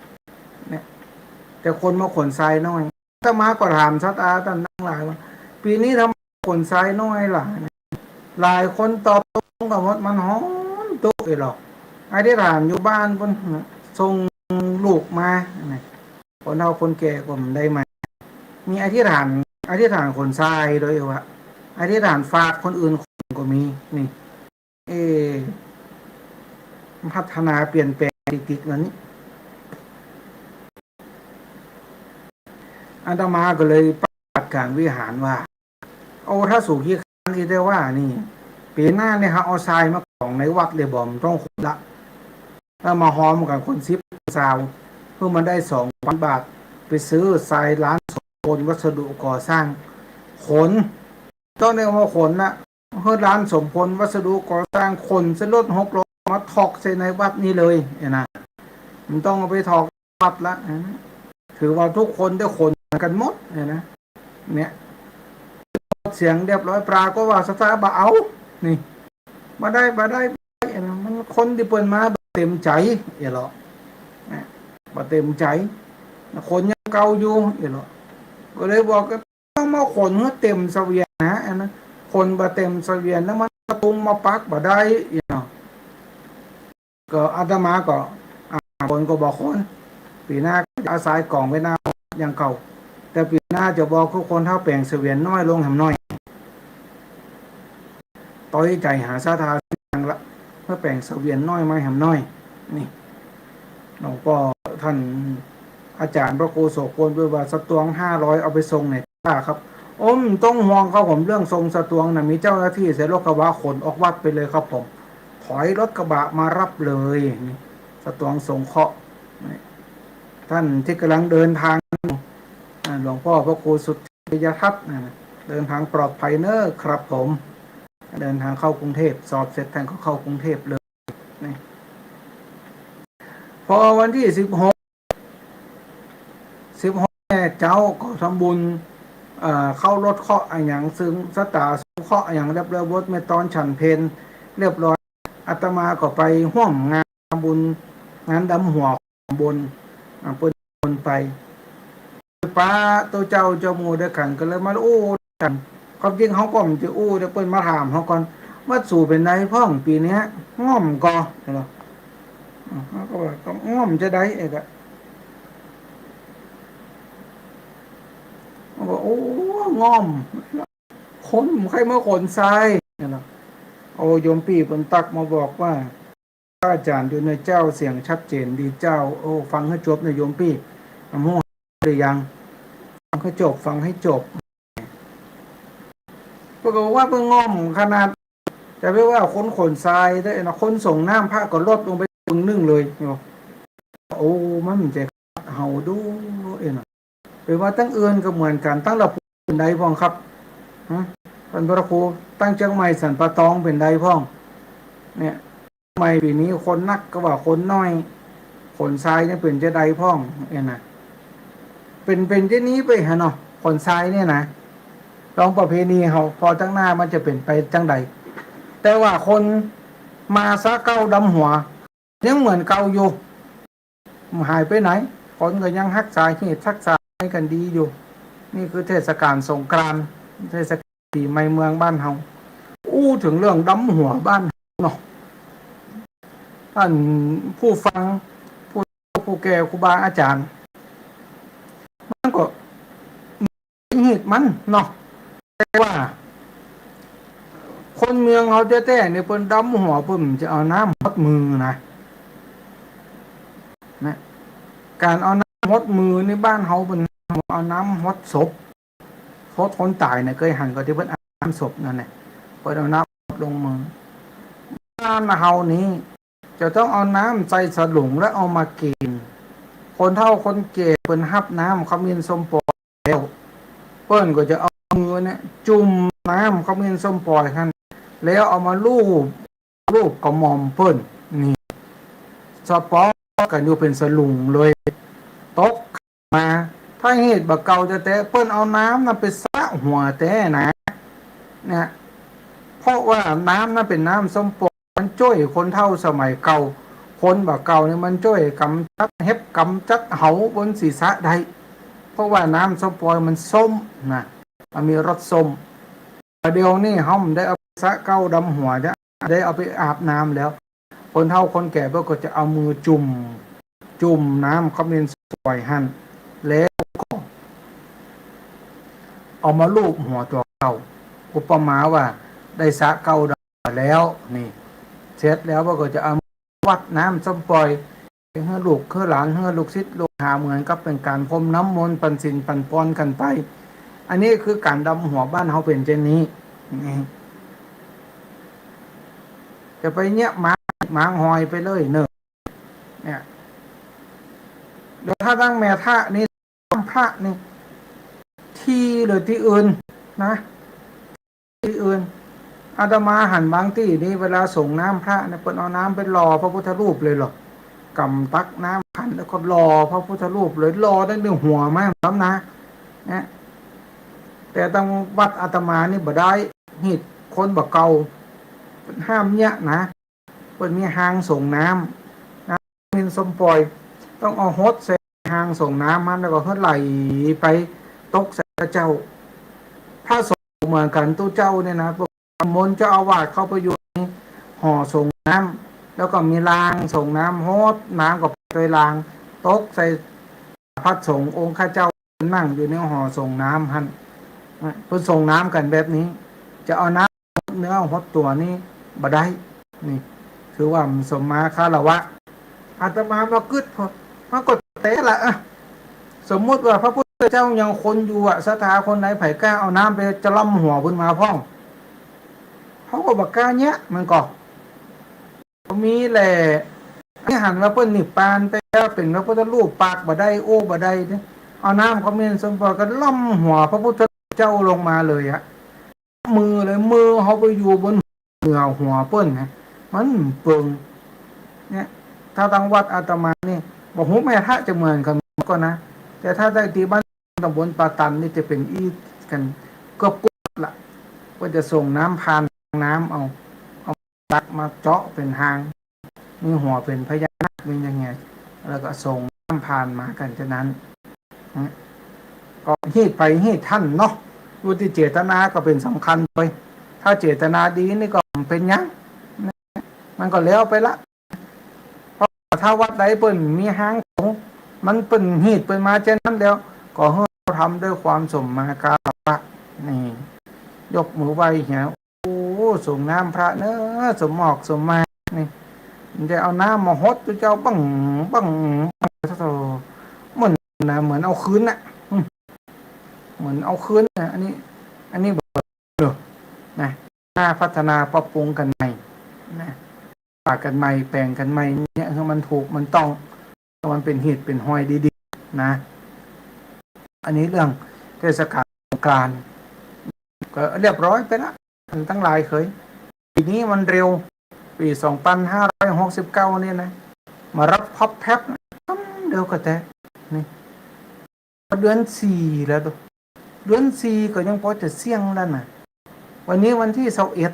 เนี่ย แต่คนมาขนทรายน้อย อาตมาก็ถามศรัทธาต้านตังหลายว่า ปี๋นี้ทำไมขนทรายน้อยล่ะ หลายคนตอบตรงกั๋นหมด มันฮ้อนตุ๊เอ้ยหรอก อธิษฐานอยู่บ้านปุ้น ส่งลูกมา คนเฒ่าคนแก่ก็บ่ได้มา มีอธิษฐาน อธิษฐานขนทรายโดยว่า อธิษฐานฝากคนอื่นขนก็มี นี่ เอ๊ะ พัฒนาเปลี่ยนแปลงติกๆ แล้วนี่ อาตมาก็เลยประกาศก๋านวิหารว่า โอ้ ถ้าสูขี้คร้านตี้ได้ว่านี่ ปี๋หน้าเนี่ย เฮาเอาทรายมาก๋องในวัดเลยบ่ บ่ต้องขนละ แล้วมาฮอมกั๋นคนสิบซาว เพื่อมันได้สองพันบาท ไปซื้อทรายร้านสมพลวัสดุก่อสร้าง ขน ต้องได้ว่าขนนะ เฮ้อ ร้านสมพลวัสดุก่อสร้าง ขนใส่รถหกล้อมาถอกใส่ในวัดนี่เลย เอ๊ะ นะ บ่ต้องเอาไปถอกวัดละ เอ๊ะ นะ ถือว่าทุกคนได้ขนกั๋นหมด เอ๊ะ นะ เนี่ย เสียงเรียบร้อย ปรากฏว่าศรัทธาบ่เอา นี่ บ่ได้ บ่ได้ บ่ได้ เอ๊ะ นะ มันคนตี้เปิ้นมาบ่เต็มใจ๋ เอ๊ะ หรอ นะ บ่เต็มใจ๋ คนยังเก่าอยู่ เอ๊ะ หรอ ก็เลยบอกว่า ต้องมาขนหื้อเต็มเสวียนนะ อันนั้น ขนบ่เต็มเสวียนแล้วมันเอาตุงมาปักบ่ได้ เนาะ ก็อาตมาก็ อ่า ขนก็บ่ขน ปี๋หน้าก็จะเอาทรายก๋องไว้หน้าอย่างเก่า แต่ปี๋หน้าจะบอกทุกคนเฮาแป๋งเสวียนน้อยลงแหมหน่อย ต้อยใจ๋หาศรัทธาตังละ เพื่อแป๋งเสวียนน้อยมาแหมหน่อย นี่ หลวงป้อต้านอาจ๋ารย์พระครูโสภณเปิ้นว่า สตวงค์ห้าร้อย เอาไปส่งไหนต้าครับ โอ้ บ่ต้องห่วงครับผม เรื่องส่งสตวงค์นะ มีเจ้าหน้าตี้ใส่รถกระบะขนออกวัดไปเลยครับผม ถอยรถกระบะมารับเลย นี่ สตวงค์สงเคราะห์ นี่ ต้านตี้ก่ำลังเดินตาง อ่า หลวงป้อพระครูสุทธิยทัศน์นะ เดินตางปลอดภัยเน้อครับผม เดินตางเข้ากรุงเทพฯ สอบเสร็จต้านก็เข้ากรุงเทพฯเลย นี่ พอวันตี้สิบหก สิบหก แม่เจ้าก็ทำบุญ เอ่อ เข้ารถเคราะห์อะหยัง ซึ่งสตาสงเคราะห์อะหยังเรียบร้อยหมด แม่ตอนฉันเพลเรียบร้อย อาตมาก็ไปฮ่วมงานทำบุญ งานดำหัวของบน อ่า เปิ้นบนไป ปะโตเจ้าเจ้าหมู่ตวยกั๋น ก็เลยมาอู้กั๋น ความจริงเฮาก็บ่จะอู้ แต่เปิ้นมาถามเฮาก่อน วัดสูเป๋นใดพ่องปี๋เนี้ย ง่อมก่อ เห็นบ่ อ่า เฮาก็ว่า ก็ง่อมจาใด เอ๊ะ ก็ มันก็ โอ้ ง่อม คนใค่มาขนทราย เห็นบ่ โอ้ โยมปี้เปิ้นตั๊กมาบอกว่า ระอาจ๋ารย์อยู่เน่อเจ้า เสียงชัดเจนดีเจ้า โอ้ ฟังหื้อจบเน่อโยมปี้ ฮู้หรือยัง ฟังหื้อจบ ฟังหื้อจบ ปรากฏว่าเปิ้นง่อมขนาด จะไปว่าคนขนทรายเต๊อะนะ คนส่งน้ำพระก็ลดลงไปปึงนึ่งเลยเนาะ โอ้ มันจะขัดเฮาดูเอ็นะ ไปว่าตังอื่นก็เหมือนกั๋น ตังละปูนเป๋นใดพ่องครับ ฮะ ต้านพระครู ตังเจียงใหม่สันป่าตองเป๋นใดพ่อง เนี่ย ใหม่ปี๋นี้คนนักก็ว่าคนน้อย ขนทรายเนี่ยเป๋นจาใดพ่อง เอ็นะ เป๋น เป๋นจานี้ไปหาเนาะ ขนทรายเนี่ยนะ ลองประเพณีเฮา พอตังหน้ามันจะเป๋นไปจังใด แต่ว่าคนมาสระเก๊าดำหัว ยังเหมือนเก่าอยู่ บ่หายไปไหน คนก็ยังฮักษาฮีตฮักษาไฮกั๋นดีอยู่ นี่คือเทศกาลสงกรานต์ เทศกาลปี๋ใหม่เมืองบ้านเฮา อู้เถิงเรื่องดำหัวบ้านเฮาเนาะ ต้านผู้ฟัง ผู้เฒ่าผู้แก่ ครูบาอาจ๋ารย์ มันก็ ฮีตมันเนาะ แต่ว่า คนเมืองเฮาแต๊ๆ เนี่ย เปิ้นดำหัว เปิ้นจะเอาน้ำฮดมือนะ นะ ก๋านเอาน้ำฮดมือนี่บ้านเฮาเปิ้นเอาน้ำฮดศพ ฮดคนต๋ายเนี่ย เกยหันก่อตี้เปิ้นอาบน้ำศพนั่นแหละ เปิ้นเอาน้ำฮดลงมือ บ้านเฮานี้ จะต้องเอาน้ำใส่สลุงแล้วเอามากิ๋น คนเฒ่าคนแก่เปิ้นฮับน้ำขมิ้นส้มป่อยแล้ว เปิ้นก็จะเอามือเนี่ยจุ่มน้ำขมิ้นส้มป่อยหั้น แล้วเอามาลูบ ลูบกระหม่อมเปิ้น นี่ สะป๋องกั๋นอยู่เป๋นสลุงเลย ตก มา ถ้าฮีตบ่าเก่าแต๊ๆ เปิ้นเอาน้ำนั้นไปสระหัวแต๊นะ เนี่ย เพราะว่าน้ำนั้นเป๋นน้ำส้มป่อย มันจ้วยคนเฒ่าสมัยเก่า คนบ่าเก่าเนี่ยมันจ้วยก๋ำจัดเห็บก๋ำจัดเหาบนศีรษะได้ เพราะว่าน้ำส้มป่อยมันส้มนะ มันมีรสส้ม แต่เดี๋ยวนี้เฮาบ่ได้เอาไปสระเก๊าดำหัวจะ ได้เอาไปอาบน้ำแล้ว คนเฒ่าคนแก่เปิ้นก็จะเอามือจุ่ม จุ่มน้ำขมิ้นส้มป่อยหั้น แล้วก็เอามาลูบหัวตั๋วเก่า อุปมาว่าได้สระเก๊าดำหัวแล้ว นี่ เสร็จแล้วเปิ้นก็จะเอามาวัดน้ำส้มป่อย หื้อลูกหื้อหลานหื้อลูกศิษย์ลูกหา เหมือนกับเป๋นก๋านพรมน้ำมนต์ปั๋นศีลปั๋นปอนกั๋นไป อันนี้คือก๋านดำหัวบ้านเฮาเป๋นเจ้นนี้ นี่ จะไปเยียะหมาง หมางหอยไปเลยเน่อ เนี่ย แล้วถ้าตังแม่ทะนี่ พระนี่ ตี้เลยตี้อื่นนะ ตี้อื่น อาตมาหันบางตี้นี่ เวลาสรงน้ำพระเนี่ย เปิ้นเอาน้ำไปหล่อพระพุทธรูปเลยเหรอ ก๋ำตักน้ำขันแล้วก็หล่อพระพุทธรูปเลย หล่อตั้งแต่หัวมาซ้ำนะ เนี่ย แต่ตังวัดอาตมานี่บ่ได้ ฮีตคนบ่าเก่า ห้ามเยียะนะ เปิ้นมีฮางสรงน้ำ น้ำขมิ้นส้มป่อย ต้องเอาฮดใส่ฮางสรงน้ำมัน แล้วก็หื้อไหลไปตกใส่พระเจ้า พระสงฆ์เหมือนกั๋น ตุ๊เจ้าเนี่ยนะ นิมนต์เจ้าอาวาสเข้าไปอยู่ในหอสรงน้ำ แล้วก็มีรางสรงน้ำ ฮดน้ำก็ไปตวยราง ตกใส่พระสงฆ์องค์ข้าเจ้านั่งอยู่ในหอสรงน้ำหั้น เปิ้นสรงน้ำกั๋นแบบนี้ จะเอาน้ำ เนื้อหดตั๋วนี่บ่ได้ นี่ ถือว่าบ่สมมาคารวะ อาตมาบ่กึ๊ด เพราะมันก็แต๊ละอะ สมมุติว่าพระพุทธเจ้ายังคนอยู่อะ ศรัทธาคนใดใผกล้าเอาน้ำไปจะล่ำหัวเปิ้นมาพ่อง เขาก็บ่กล้าเยียะ มันก็ ก็มีแหละ นี่หันว่าเปิ้นนิพพานไปแล้ว เป๋นพระพุทธรูป ปากบ่ได้ โอ้บ่ได้เนี่ย เอาน้ำขมิ้นส้มป่อยก็ล่ำหัวพระพุทธเจ้าลงมาเลยอะ มือเลย มือเขาไปอยู่บนเหนือหัวเปิ้นนะ มันเปิง เนี่ย ถ้าตังวัดอาตมานี่ บ่ฮู้แม่ทะจะเหมือนกั๋นก่อนะ แต่ถ้าได้ตี้บ้านตำบลป่าตันนี่จะเป๋นอี้กั๋นเกือบกู้ละ เปิ้นจะสรงน้ำผ่านน้ำเอา เอาตักมาเจาะเป๋นฮาง มีหัวเป๋นพญานาค มีอย่างเงี้ย แล้วก็สรงน้ำผ่านมากั๋นฉะนั้น นะ ก็ฮีตไปฮีตหั้นเนาะ อยู่ตี้เจตนาก็เป๋นสำคัญไป ถ้าเจตนาดีนี่ก็บ่เป๋นหยัง มันก็แล้วไปละ เพราะถ้าวัดใดเปิ้นมีฮางสรง มันเปิ้นฮีตเปิ้นมาเจ้นนั้นแล้ว ก็หื้อเฮาทำด้วยความสมมาคารวะ นี่ ยกมือไหว้เหีย โอ้ สรงน้ำพระเน่อ สมหมอกสมมา นี่ มันจะเอาน้ำมาหด จะเอาบั้ง บั้ง บั้ง โธ่ เหมือนนะ เหมือนเอาคืนน่ะ อืม เหมือนเอาคืนน่ะ อันนี้ อันนี้บ่เนาะ นะ หน้าพัฒนาปรับปรุงกั๋นใหม่ นะ ปรับกั๋นใหม่ แป๋งกั๋นใหม่ เยียะหื้อมันถูก มันต้อง มันเป๋นหีดเป๋นหอยดีๆ นะ อันนี้เรื่องเทศกาลสงกรานต์ ก็เรียบร้อยไปละ ตังหลายเขย ปี๋นี้มันเร็ว ปี๋สองปันห้าร้อยหกสิบเก้า เนี่ยนะ มารับพับแพ็บนะ เดียวก็แต๊ นี่ เดือนสี่แล้วตุ๊ เดือนสี่ก็ยังปอจะเสี้ยงแล้วนะ วันนี้วันตี้ซาวเอ็ด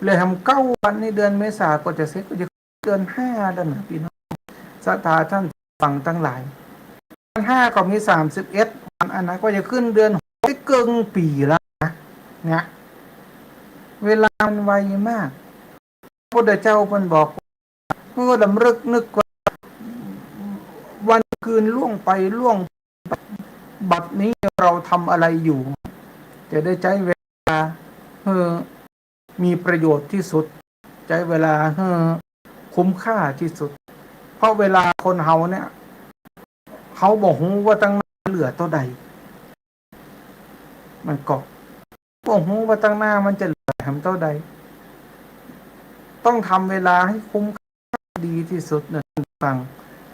เหลือแหมเก้าวัน นี่เดือนเมษาก็จะเสร็จ ก็จะเดือนห้าแล้วนะ ปี้น้องศรัทธาต้านฟังตังหลาย เดือนห้าก็มีสามสิบเอ็ดวัน อันนั้นก็จะขึ้นเดือนหก เกิ่งปี๋แล้วนะ เนี่ย เวลามันไวมาก พระพุทธเจ้าเปิ้นบอก เมื่อรำลึกนึกว่า วันคืนล่วงไปล่วงไป บัดนี้เราทำอะไรอยู่ จะได้ใจ๊เวลาหื้อมีประโยชน์ตี้สุด ใจ๊เวลาหื้อคุ้มค่าตี้สุด เพราะเวลาคนเฮาเนี่ย เฮาบ่ฮู้ว่าตังหน้าเหลือเต้าใด มันก็บ่ฮู้ว่าตังหน้ามันจะเหลือแหมเต้าใด ต้องทำเวลาให้คุ้มค่าดีตี้สุดนะ ฟัง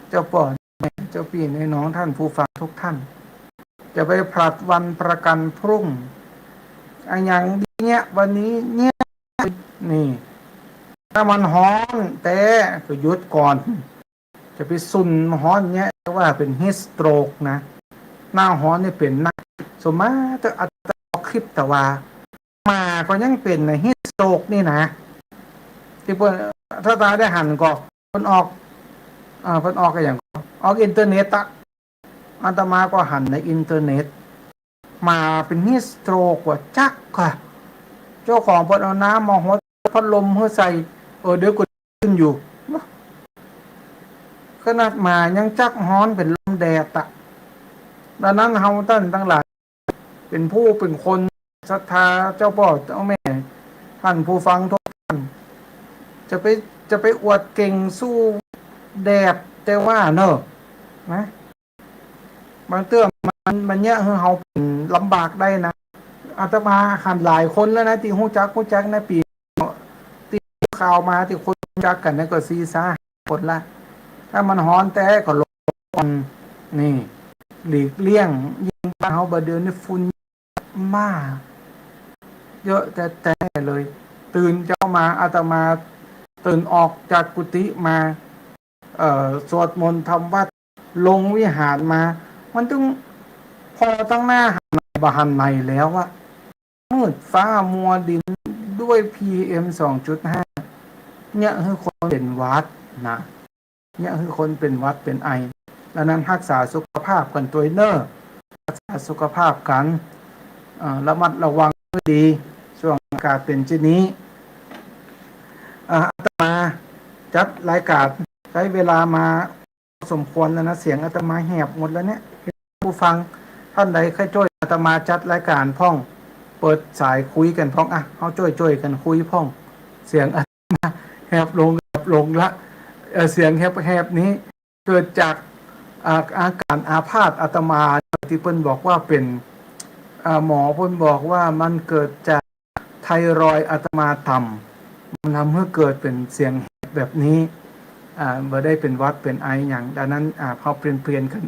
เจ้าป้อแม่ เจ้าปี้ในน้อง ต้านผู้ฟังทุกท่าน จะไปผลัดวันประกั๋นพรุ่ง อะหยังดีเยียะ วันนี้เยียะ นี่ ถ้ามันฮ้อนแต๊ก็หยุดก่อน จะไปสุนฮ้อนเยียะ ว่าเป๋นฮีทสโตรกนะ หน้าฮ้อนนี่เป๋นนัก ส่วนมากจะอาตมาออกคลิป แต่ว่าหมาก็ยังเป๋นนะ ฮีทสโตรกนี่นะ ตี้เปิ้น ถ้าตาได้หันก็ เปิ้นออก อ่า เปิ้นออกอะหยังก็ ออกอินเทอร์เน็ตอะ อาตมาก็หันในอินเทอร์เน็ต หมาเป๋นฮีทสโตรกว่าจั๊กค่ะ เจ้าของเปิ้นเอาน้ำมาหด พัดลมหื้อใส่ เออ เดี๋ยวก็ดีขึ้นอยู่ ขนาดหมายังจั๊กฮ้อนเป๋นลมแดดอะ ดังนั้นเฮาต้านตังหลาย เป๋นผู้เป๋นคนศรัทธาเจ้าป้อเจ้าแม่ ต้านผู้ฟังทุกท่าน จะไป จะไปอวดเก่งสู้แดด แต่ว่าเนาะ นะ บางเตื้อมัน มันเยียะหื้อเฮาเป๋นลำบากได้นะ อาตมาหันหลายคนแล้วนะ ตี้ฮู้จัก ฮู้จักนะ ปี้ ตี้ข่าวมา ตี้คนฮู้จักกั๋นนะ ก็สี่ห้าคนละ ถ้ามันฮ้อนแต๊ก็หลบก่อน นี่ หลีกเลี่ยง ยิ่งบ้านเฮาบ่าเดี่ยวนี้ฝุ่นมาก เยอะแต๊ๆ เลย ตื่นเจ๊ามา อาตมาตื่นออกจากกุฏิมา เอ่อ สวดมนต์ทำวัตร ลงวิหารมา มันตึง พอตังหน้าหันไหนบ่หันไหนแล้วอะ มืดฟ้ามัวดินด้วย PM สองจุดห้า เยียะหื้อคนเป๋นหวัดนะ เยียะหื้อคนเป๋นหวัดเป๋นไอ ดังนั้นฮักษาสุขภาพกั๋นตวยเน่อ ฮักษาสุขภาพกั๋น เอ่อ ระมัดระวังหื้อดี ช่วงอากาศเป๋นเจ้นนี้ อ่า อาตมาจัดรายก๋านใจ๊เวลามาสมควรแล้วนะ เสียงอาตมาแหบหมดแล้วเนี่ย ผู้ฟังต้านใดใค่จ้วยอาตมาจัดรายก๋านพ่อง เปิดสายคุยกั๋นพ่อง อ่ะ เฮาจ้วยๆ กั๋นคุยพ่อง เสียงอาตมาแหบลง แหบลงละ เอ่อ เสียงแหบๆ นี้ เกิดจาก อ่า อาก๋านอาพาธอาตมา ตี้เปิ้นบอกว่าเป๋น อ่า หมอเปิ้นบอกว่ามันเกิดจากไทรอยด์อาตมาต่ำ มันทำหื้อเกิดเป๋นเสียงแหบแบบนี้ อ่า บ่ได้เป๋นหวัดเป๋นไอหยัง ดังนั้น อ่า เฮาเปลี่ยนๆ กั๋น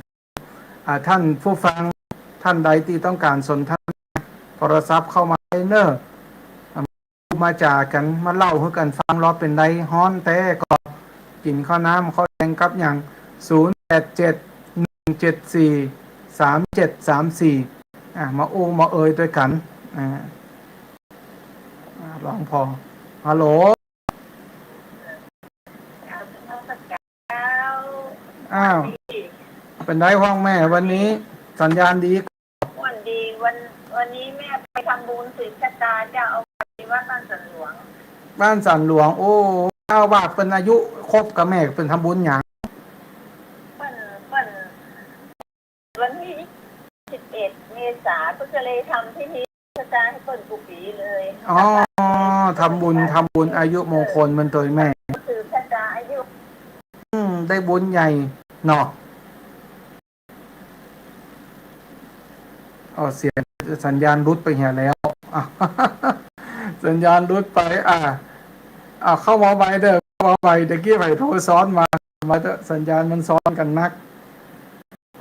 อ่า ต้านผู้ฟังต้านใดตี้ต้องก๋านสนทนา โทรศัพท์เข้ามาได้เน่อ อ่า มาจ๋ากั๋น มาเล่าหื้อกั๋นฟัง ลอเป๋นใดฮ้อนแต๊ก็ กิ๋นข้าวน้ำข้าวแดงกับหยัง ศูนย์แปดเจ็ด หนึ่งเจ็ดสี่ สามเจ็ดสามสี่ อ่า มาอู้มาเอยตวยกั๋น อ่า อ่า ลองผ่อ ฮัลโหล อ้าว เป๋นใดพ่องแม่ วันนี้สัญญาณดี วันดี วัน วันนี้แม่ไปทำบุญสืบชะตาเจ้าอาวาสที่วัดบ้านสันหลวง บ้านสันหลวง โอ้ เจ้าอาวาสเปิ้นอายุครบก่าแม่ เปิ้นทำบุญหยัง เปิ้น เปิ้น วันตี้สิบเอ็ด เมษา เปิ้นก็เลยทำพิธีชะตาหื้อเปิ้นกู้ปี๋เลย อ๋อ ทำบุญ ทำบุญอายุมงคลเปิ้นตวยแม่ สืบชะตาอา ได้บุญใหญ่เนาะ เอา เสียงสัญญาณหลุดไปเหียแล้ว อ่ะ สัญญาณหลุดไป อ่ะ อ่ะ เข้ามาใหม่เด้อ เข้ามาใหม่ ตะกี้ใผโทรซ้อนมา มาเถอะ สัญญาณมันซ้อนกั๋นนัก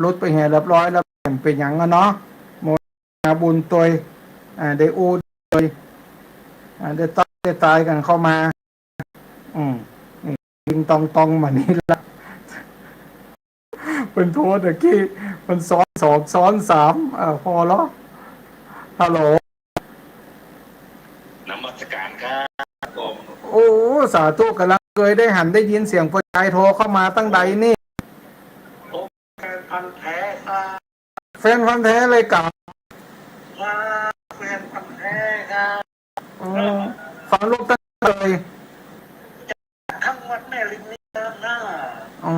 หลุดไปเหียเรียบร้อยแล้ว เป๋นหยังอะเนาะ โมทนาบุญตวย อ่า ได้อู้ตวย อ่า ได้ตาย ได้ตายกั๋นเข้ามา อืม นี่ ติงตองตองมานี่ละ เปิ้นโทรตะกี้ มันซ้อนสอง ซ้อนสาม อ่า พอแล้ว ฮัลโหล นมัสการครับผม โอ้ สาธุ ก่ำลังเกยได้หันได้ยินเสียงป้อจายโทรเข้ามาตังใดนี่ โอ้ แฟนพันธุ์แท้ครับ แฟนพันธุ์แท้เลยกา ครับ แฟนพันธุ์แท้ครับ อืม ฟังลูกตั้งเลย ทั้งวัดแม่ริมนี่นะ อื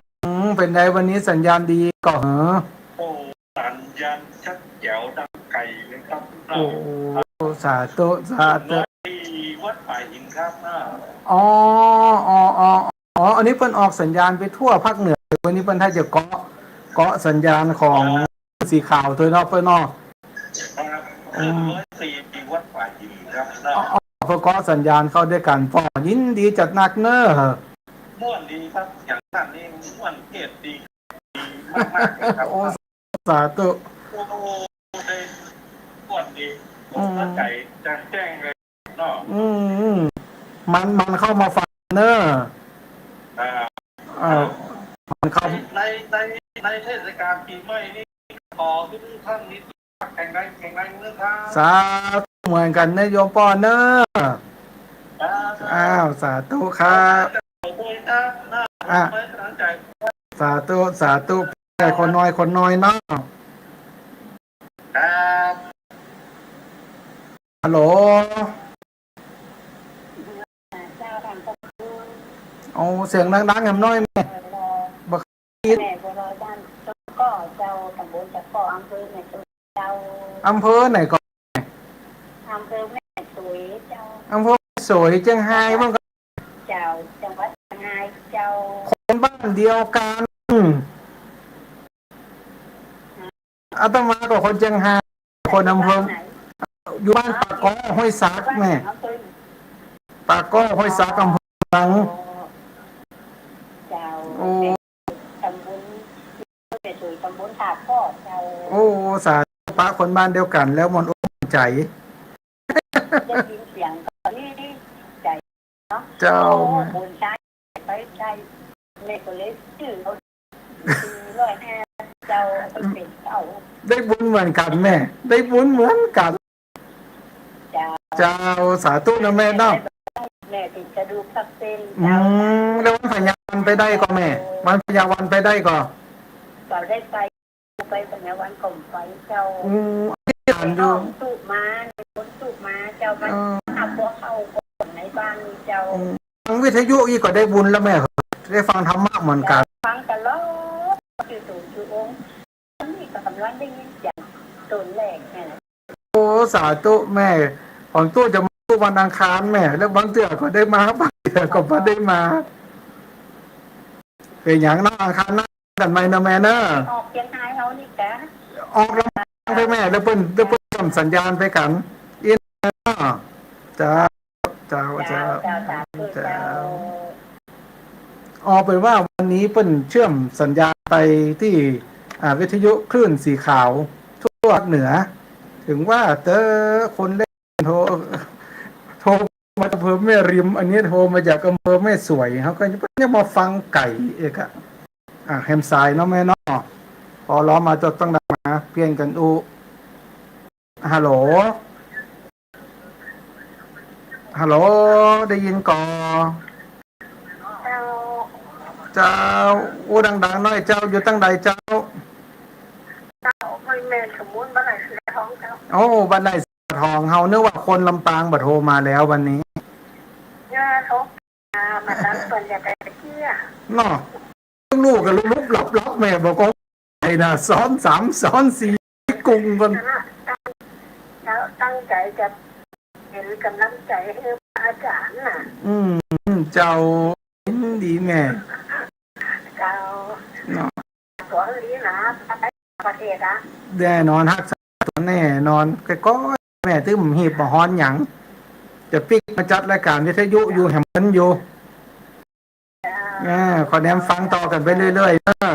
ม เป๋นไงวันนี้สัญญาณดีก่อเหรอ โอ้ สัญญาณชัดแจ๋วดังไกลเลยครับ โอ้ สาธุ สาธุ ที่วัดป่าหินครับ อ๋อ อ๋อ อ๋อ อ๋อ อันนี้เปิ้นออกสัญญาณไปทั่วภาคเหนือ วันนี้เปิ้นถ้าจะเกาะ เกาะสัญญาณของ อ๋อ สีขาวตวยเนาะ เปิ้นเนาะ ครับ อืม ร้อยสี่ วัดป่าหินครับ อ๋อ อ๋อ เปิ้นเกาะสัญญาณเข้าด้วยกั๋น ป้อ ยินดีจัดหนักเน้อ ม่วนดีครับ อย่างนั้นนี่ม่วนเทศน์ดี ดีมากๆเลยครับ โอ้ สาธุ โอ้ ได้ม่วนดี อืม เข้าใจ๋แจ่มแจ้งเลยเนาะ อืม อืม มัน มันเข้ามาฟังเน้อ อ่า เออ มันเข้า ใน ใน ในเทศกาลปี๋ใหม่นี่ ขอทุกท่านมีสุขภาพแข็งแรง แข็งแรงนะครับ สาธุเหมือนกั๋นเน้อโยมป้อเน้อ ครับ อ้าว สาธุครับ ขอบคุณครับ อ่ะ ขอบคุณครับ สาธุ สาธุ คนน้อย คนน้อยเนาะ ครับ ฮัลโหล เอาเสียงดังๆ แหมน้อยแม่ บ่ แม่บัวลอยบ้านตะก้อเจ้า ตำบลตะก้อ อำเภอแม่สวยเจ้า อำเภอไหนก่อ อำเภอแม่สวยเจ้า อำเภอแม่สวย เจียงฮายบ้างก็ เจ้า จังหวัดเจียงฮายเจ้า คนบ้านเดียวกั๋น อาตมาก็คนเจียงฮาย คนอำเภอ อยู่บ้านปากก้อห้วยสักแม่ ปากก้อห้วยสัก อำเภอเมือง เจ้า โอ้ ตำบล ไปสู่ตำบลท่าข้อเจ้า โอ้ สาธุ ปะคนบ้านเดียวกั๋นแล้วม่วนอกม่วนใจ๋ ได้ยินเสียงก็ดีใจ๋เนาะ เจ้า โอ้ บุญใจ๋ไปใจ๋ แม่ก็เลยซื้อเอา สี่ร้อยห้า เจ้า เอาไปเป๋นเต้า ได้บุญเหมือนกั๋นแม่ ได้บุญเหมือนกั๋น เจ้า เจ้า สาธุนะแม่เนาะ แม่ติดกระดูกทับเส้น อืม เจ้า แล้ววันพญาวันไปได้ก่อแม่ วันพญาวันไปได้ก่อ ก็ได้ไป ไปพญาวันก็ไปเจ้า อืม อธิษฐานอยู่ น้องตุ๊มา คนตุ๊มาเจ้า มัน เออ ทำบ่เข้าคนในบ้านนี่เจ้า อืม ฟังวิทยุอีกก็ได้บุญแล้วแม่ ได้ฟังธรรมะเหมือนกั๋น ฟังตลอด คือตูนคือองค์ นี่ก็กำลังได้ยินเสียงตนแรกนี่แหละ โอ้ สาธุแม่ ของตุ๊จะมาทุกวันอังคารแม่ แล้วบางเตื้อก็ได้มา บางเตื้อก็บ่ได้มา เป๋นหยังเนาะ อังคารหน้ากั๋นใหม่เนาะแม่เนาะ ออกเจียงฮายเฮานี่กะ ออกลำปางไปแม่ แล้วเปิ้น แล้วเปิ้นส่งสัญญาณไปกั๋น อินเนาะ จ้า เจ้า เจ้า เจ้า สาธุ เจ้า เจ้า เอาเป๋นว่าวันนี้เปิ้นเชื่อมสัญญาณไปตี้ อ่า วิทยุคลื่นสีขาวทั่วเหนือ เถิงว่าเต๊อะคนเล่นโทร โทรมาจากอำเภอแม่ริม อันนี้โทรมาจากอำเภอแม่สวย เขาก็ยังมาฟังไก่เอกอะ อ่ะ แหมสายเนาะแม่เนาะ ปอลอมาจดตั้งนานมา เปลี่ยนกั๋นอู้ ฮัลโหล ฮัลโหล ได้ยินก่อ เจ้า เจ้า อู้ดังๆ หน้อยเจ้า อยู่ตังใดเจ้า เจ้า แม่สมบูรณ์ บ้านไร่เสือทองเจ้า โอ้ บ้านไร่เสือทอง เฮานึกว่าคนลำปางบ่โทรมาแล้ววันนี้ เนี่ย โทรมา มาตั้งเปิ้นอยากได้เกี้ย เนาะ ลูกๆ ก็ลุบๆ หลับๆ แม่บอกว่า ไอ้น่ะ ซ้อนสาม ซ้อนสี่ กุงกัน ตั้ง ตั้งใจ๋จะเป๋นก๋ำลังใจ๋หื้อพระอาจ๋ารย์น่ะ อืม เจ้า ดีแม่ เจ้า ตั๋วอีหลีนะ ไปประเทศอะ แน่นอน ฮักษาตั๋วแน่นอน ก้อยๆ แม่ตึงบ่ฮีบบ่ฮ้อนหยัง จะปิ๊กมาจัดรายการวิทยุอยู่แหมเปิ้นอยู่ อ่า ขอแหนมฟังต่อกั๋นไปเรื่อยๆ เนาะ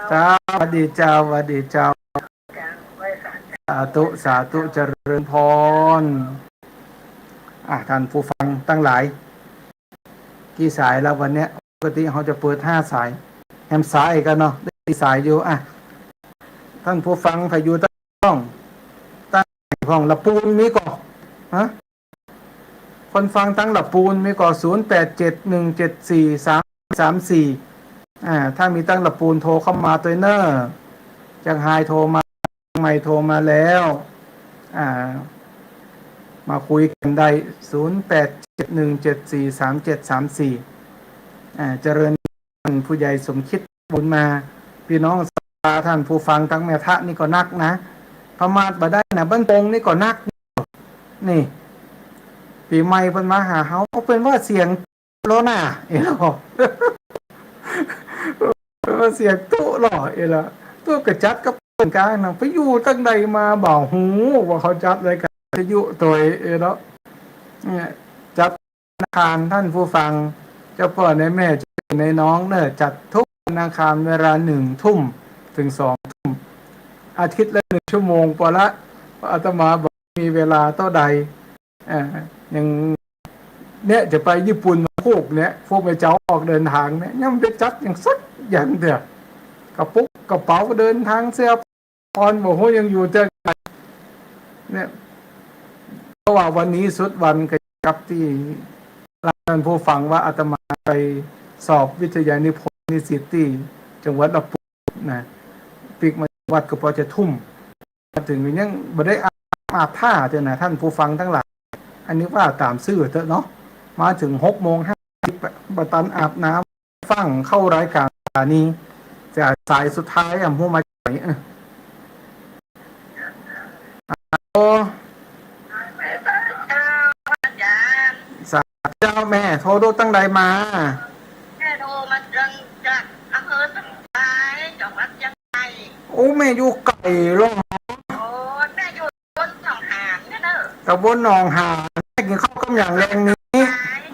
เจ้า สวัสดีเจ้า สวัสดีเจ้า สาธุ สาธุ เจริญพร อ่ะ ท่านผู้ฟังตังหลาย กี่สายแล้ววันเนี้ย ปกติเฮาจะเปิดห้าสาย แหมสายกั๋นเนาะ ได้สี่สายอยู่ อ่ะ ท่านผู้ฟังใผอยู่ตังพ่อง ตังพ่องละปูนมีก่อ ฮะ คนฟังตังละปูนมีก่อ ศูนย์แปดเจ็ด หนึ่งเจ็ดสี่ สามสามสี่ อ่า ถ้ามีตังละปูนโทรเข้ามาตวยเน่อ เจียงฮายโทรมา เชียงใหม่โทรมาแล้ว อ่า มาคุยกั๋นได้ ศูนย์แปดเจ็ด หนึ่งเจ็ดสี่ สามเจ็ดสามสี่ อ่า เจริญ ท่านผู้ใหญ่สมคิดบุญมา ปี้น้องศรัทธา ท่านผู้ฟังตังแม่ทะนี่ก็นักนะ ประมาทบ่ได้นะ บ้านโป่งนี่ก็นัก นี่ ปี๋ใหม่เปิ้นมาหาเฮา เอาเปิ้นว่าเสียงโลน่ะ เอ๋ย เปิ้นว่าเสียงตุ๊ลอ เอ๋ย ตุ๊กระจัดกับเปิ้นกลางนะ ไปอยู่ตังใดมาบ่ฮู้ว่าเขาจัดรายการวิทยุตวย เอ๋ย เนี่ย จัด วันอังคาร ท่านผู้ฟัง เจ้าป้อในแม่ เจ้าปี้ในน้องเน่อ จัดทุกวันอังคารเวลาหนึ่งทุ่มเถิงสองทุ่ม อาทิตย์ละหนึ่งชั่วโมงปอละ เพราะอาตมาบ่มีเวลาเต้าใด อ่า ยัง เนี่ย จะไปญี่ปุ่นวันพูกเนี่ย พวกแม่เจ้าออกเดินตางเนี่ย ยังบ่ได้จัดหยังสักอย่างเตื้อ กระปุกกระเป๋าเดินตาง เสื้อ ผ่อนบ่ฮู้ยังอยู่เตื้อใด เนี่ย เพราะว่าวันนี้สุดวันก็กลับตี้ เล่าหื้อผู้ฟังว่าอาตมาไปสอบวิทยานิพนธ์นิสิตตี้จังหวัดลำพูนนะ ปิ๊กมาวัดก็ปอจะทุ่ม มาเถิงยังบ่ได้อาบ อาบผ้าเตื้อนะ ท่านผู้ฟังตังหลาย อันนี้ว่าต๋ามซื่อเต๊อะเนาะ มาเถิงหกโมงห้าสิบ บ่ตันอาบน้ำ ฟังเข้ารายการนี้ จะสายสุดท้ายอะ ฮู้มาจากไหน เออ โอ้ สาธุเจ้า แม่โทรดูตังใดมา แม่โทรมาจาก จากอำเภอสันทราย จังหวัดเชียงใหม่ โอ้ แม่อยู่ไก๋ลอ โอ้ แม่อยู่ ตำบลหนองหานเนี่ยเนอะ ตำบลหนองหาน แม่กิ๋นข้าวกับหยังแลงนี้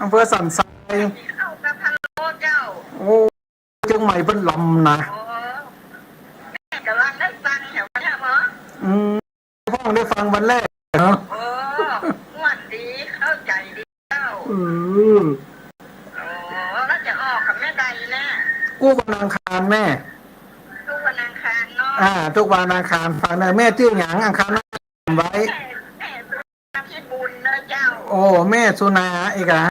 อำเภอสันทราย กิ๋นข้าวกับพะโล้เจ้า โอ้ เชียงใหม่เปิ้นลำนะ โอ้ แม่ก่ำลังได้ฟังแถวเนี้ยเหรอ อืม พ่องได้ฟังวันแรกเนาะ โอ้ ม่วนดี เข้าใจ๋ดีเจ้า อืม โอ้ แล้วจะออกกับแม่ใดเนี่ย กู้วันอังคารแม่ กู้วันอังคารเนาะ อ่า กู้วันอังคาร ฟังเน่อ แม่จื้อหยัง อังคารหน้าไว้ แม่ แม่สุนาพิบูลเนอะเจ้า โอ้ แม่สุนาอีกอะ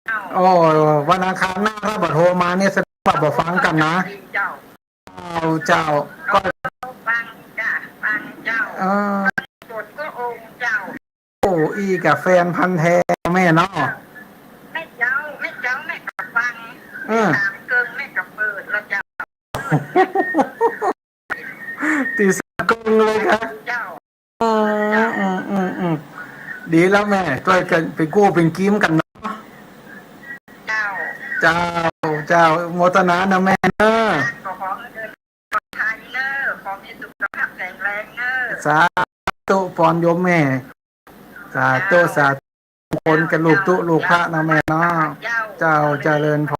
เจ้า โอ้ วันอังคารหน้าถ้าบ่โทรมาเนี่ยแสดงว่าบ่ฟังกั๋นนะ เจ้า เจ้า เจ้า ก็ ฟังจ้ะ ฟังเจ้า เออ กดก็โอมเจ้า โอ้ อี้กะแฟนพันธุ์แท้แม่เนาะ แม่เจ้า แม่เจ้า แม่ก็ฟัง เออ สามเกิงแม่ก็เปิดแล้วเจ้า ตีสามเกิงเลยครับ เจ้า อืม อืม อืม อืม ดีแล้วแม่ จ้วยกั๋นเป๋นกู้เป๋นกี๋กั๋นเนาะ เจ้า เจ้า เจ้า โมทนาเน่อแม่เน่อ ก็ขอหื้อเดินทางปลอดภัยเน่อ ขอมีสุขภาพแข็งแรงเน่อ สาธุปอนโยมแม่ สาธุ สาธุ คนกับลูกตุ๊ลูกพระเนาะแม่เนาะ เจ้า เจ้า เจริญพร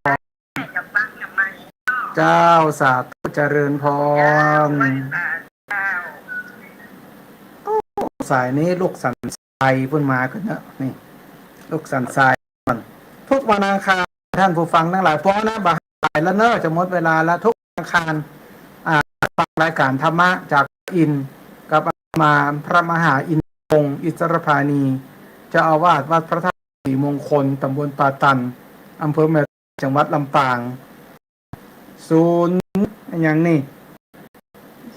เจ้า สาธุ เจริญพร เจ้า โอ้ สายนี้ลูกสันทรายเปิ้นมากั๋นเนาะ นี่ ลูกสันทราย ทุกวันอังคาร ท่านผู้ฟังตังหลาย ปอนะ บ่ายแล้วเนาะ จะหมดเวลาแล้ว ทุกวันอังคาร อ่า ฟังรายการธรรมะจากอินทร์ กับอาตมาพระมหาอินทร์พงษ์ อิสรภานี เจ้าอาวาสวัดพระธาตุศรีมงคล ตำบลป่าตัน อำเภอแม่ จังหวัดลำปาง ศูนย์ อะหยังนี่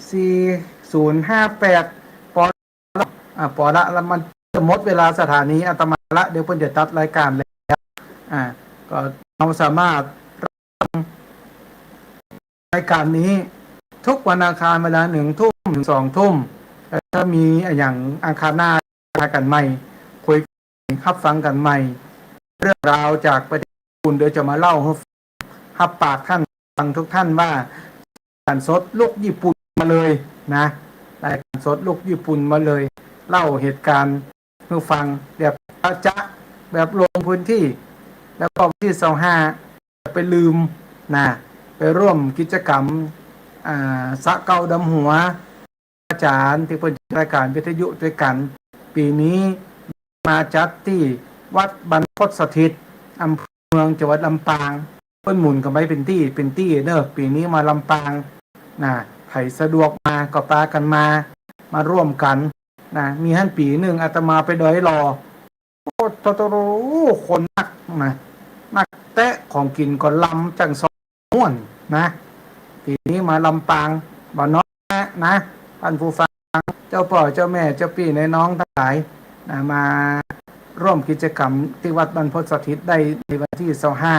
สี่ศูนย์ห้าแปด ปอ อ่า ปอละ แล้วมันจะหมดเวลาสถานีอาตมาละ เดี๋ยวเปิ้นจะตัดรายการแล้ว อ่า ก็เฮาสามารถรับฟังรายการนี้ทุกวันอังคารเวลาหนึ่งทุ่มถึงสองทุ่ม แล้วถ้ามีอะหยังอังคารหน้ากั๋นใหม่ คุยกั๋น ฮับฟังกั๋นใหม่ เรื่องราวจากประเทศญี่ปุ่น เดี๋ยวจะมาเล่าหื้อฟัง ฮับปากท่านฟังทุกท่านว่า รายการสดลุกญี่ปุ่นมาเลยนะ รายการสดลุกญี่ปุ่นมาเลย เล่าเหตุการณ์หื้อฟังแบบจะๆ แบบลงพื้นที่ แล้วก็วันตี้ซาวห้า อย่าไปลืมนะ ไปร่วมกิจกรรม อ่า สะเกล้าดำหัว อาจ๋ารย์ตี้เปิ้นจัดรายการวิทยุตวยกั๋น ปี๋นี้มาจัดตี้วัดบรรพตสถิต อำเภอเมือง จังหวัดลำปาง เปิ้นหมุนกั๋นไปเป๋นตี้เป๋นตี้เน่อ ปี๋นี้มาลำปางนะ ใผสะดวกมาก็ปากั๋นมา มาร่วมกั๋นนะ มีหั้นปี๋นึ่งอาตมาไปดอยหล่อ โอ้โตโตโต คนนักนะ นักแต๊ ของกิ๋นก็ลำจั้งสองม้วนนะ ปี๋นี้มาลำปาง บ่น้อยนะ ท่านผู้ฟัง เจ้าป้อเจ้าแม่ เจ้าปี้นายน้องตังหลายนะ มาร่วมกิจกรรมตี้วัดบรรพตสถิตได้ในวันตี้ซาวห้า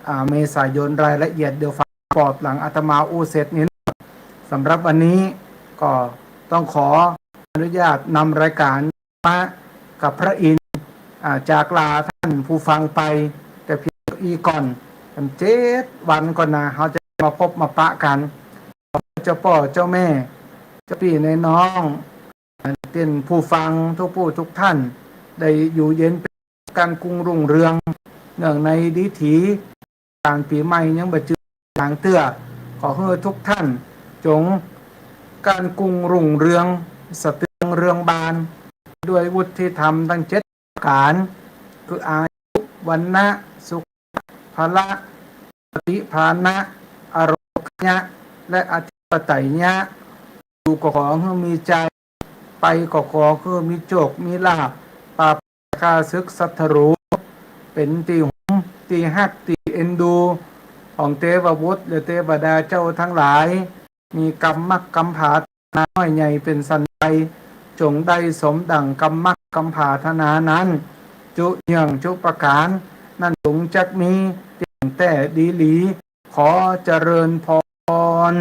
อ่า เมษายน รายละเอียดเดี๋ยวฟังปอดหลังอาตมาอู้เสร็จนี้ สำหรับวันนี้ก็ต้องขออนุญาตนำรายการ ธรรมะกับพระอินทร์ อ่า จากลาท่านผู้ฟังไปแต่เพียงเต้าอี้ก่อน กันเจ็ดวันก่อนนะ เฮาจะมาพบมาปะกั๋น ขอเจ้าป้อเจ้าแม่ เจ้าปี้นายน้อง อ่า ต้านผู้ฟังทุกผู้ทุกท่าน ได้อยู่เย็นเป๋นสุข ก๋านกุ้งรุ่งเรือง เนื่องในดีถี ก๋านปี๋ใหม่ยังบ่จืดจางเตื้อ ขอหื้อทุกท่านจงก๋านกุ้งรุ่งเรือง สะเทืองเรืองบาน ด้วยวุฒิธรรมตังเจ็ดประก๋าน คืออายุ วรรณะ สุขะ พละ สติภานะ อโรคยะ และอธิปไตยะ อยู่ก็ขอหื้อมีชัย ไปก็ขอหื้อมีโชคมีลาภ ปราบ ข้าศึกศัตรู เป๋นตี้หวงตี้ฮักตี้เอ็นดู ของเตวบุตรและเตวดาเจ้าตังหลาย มีกำมักกำผาถนาน้อยใหญ่เป๋นสันใด จงได้สมดั่งกำมักกำผาถนานั้น จุเยื่องจุประก๋าน นั้นจงจักมีเตี้ยงแต๊ดีหลี ขอเจริญพร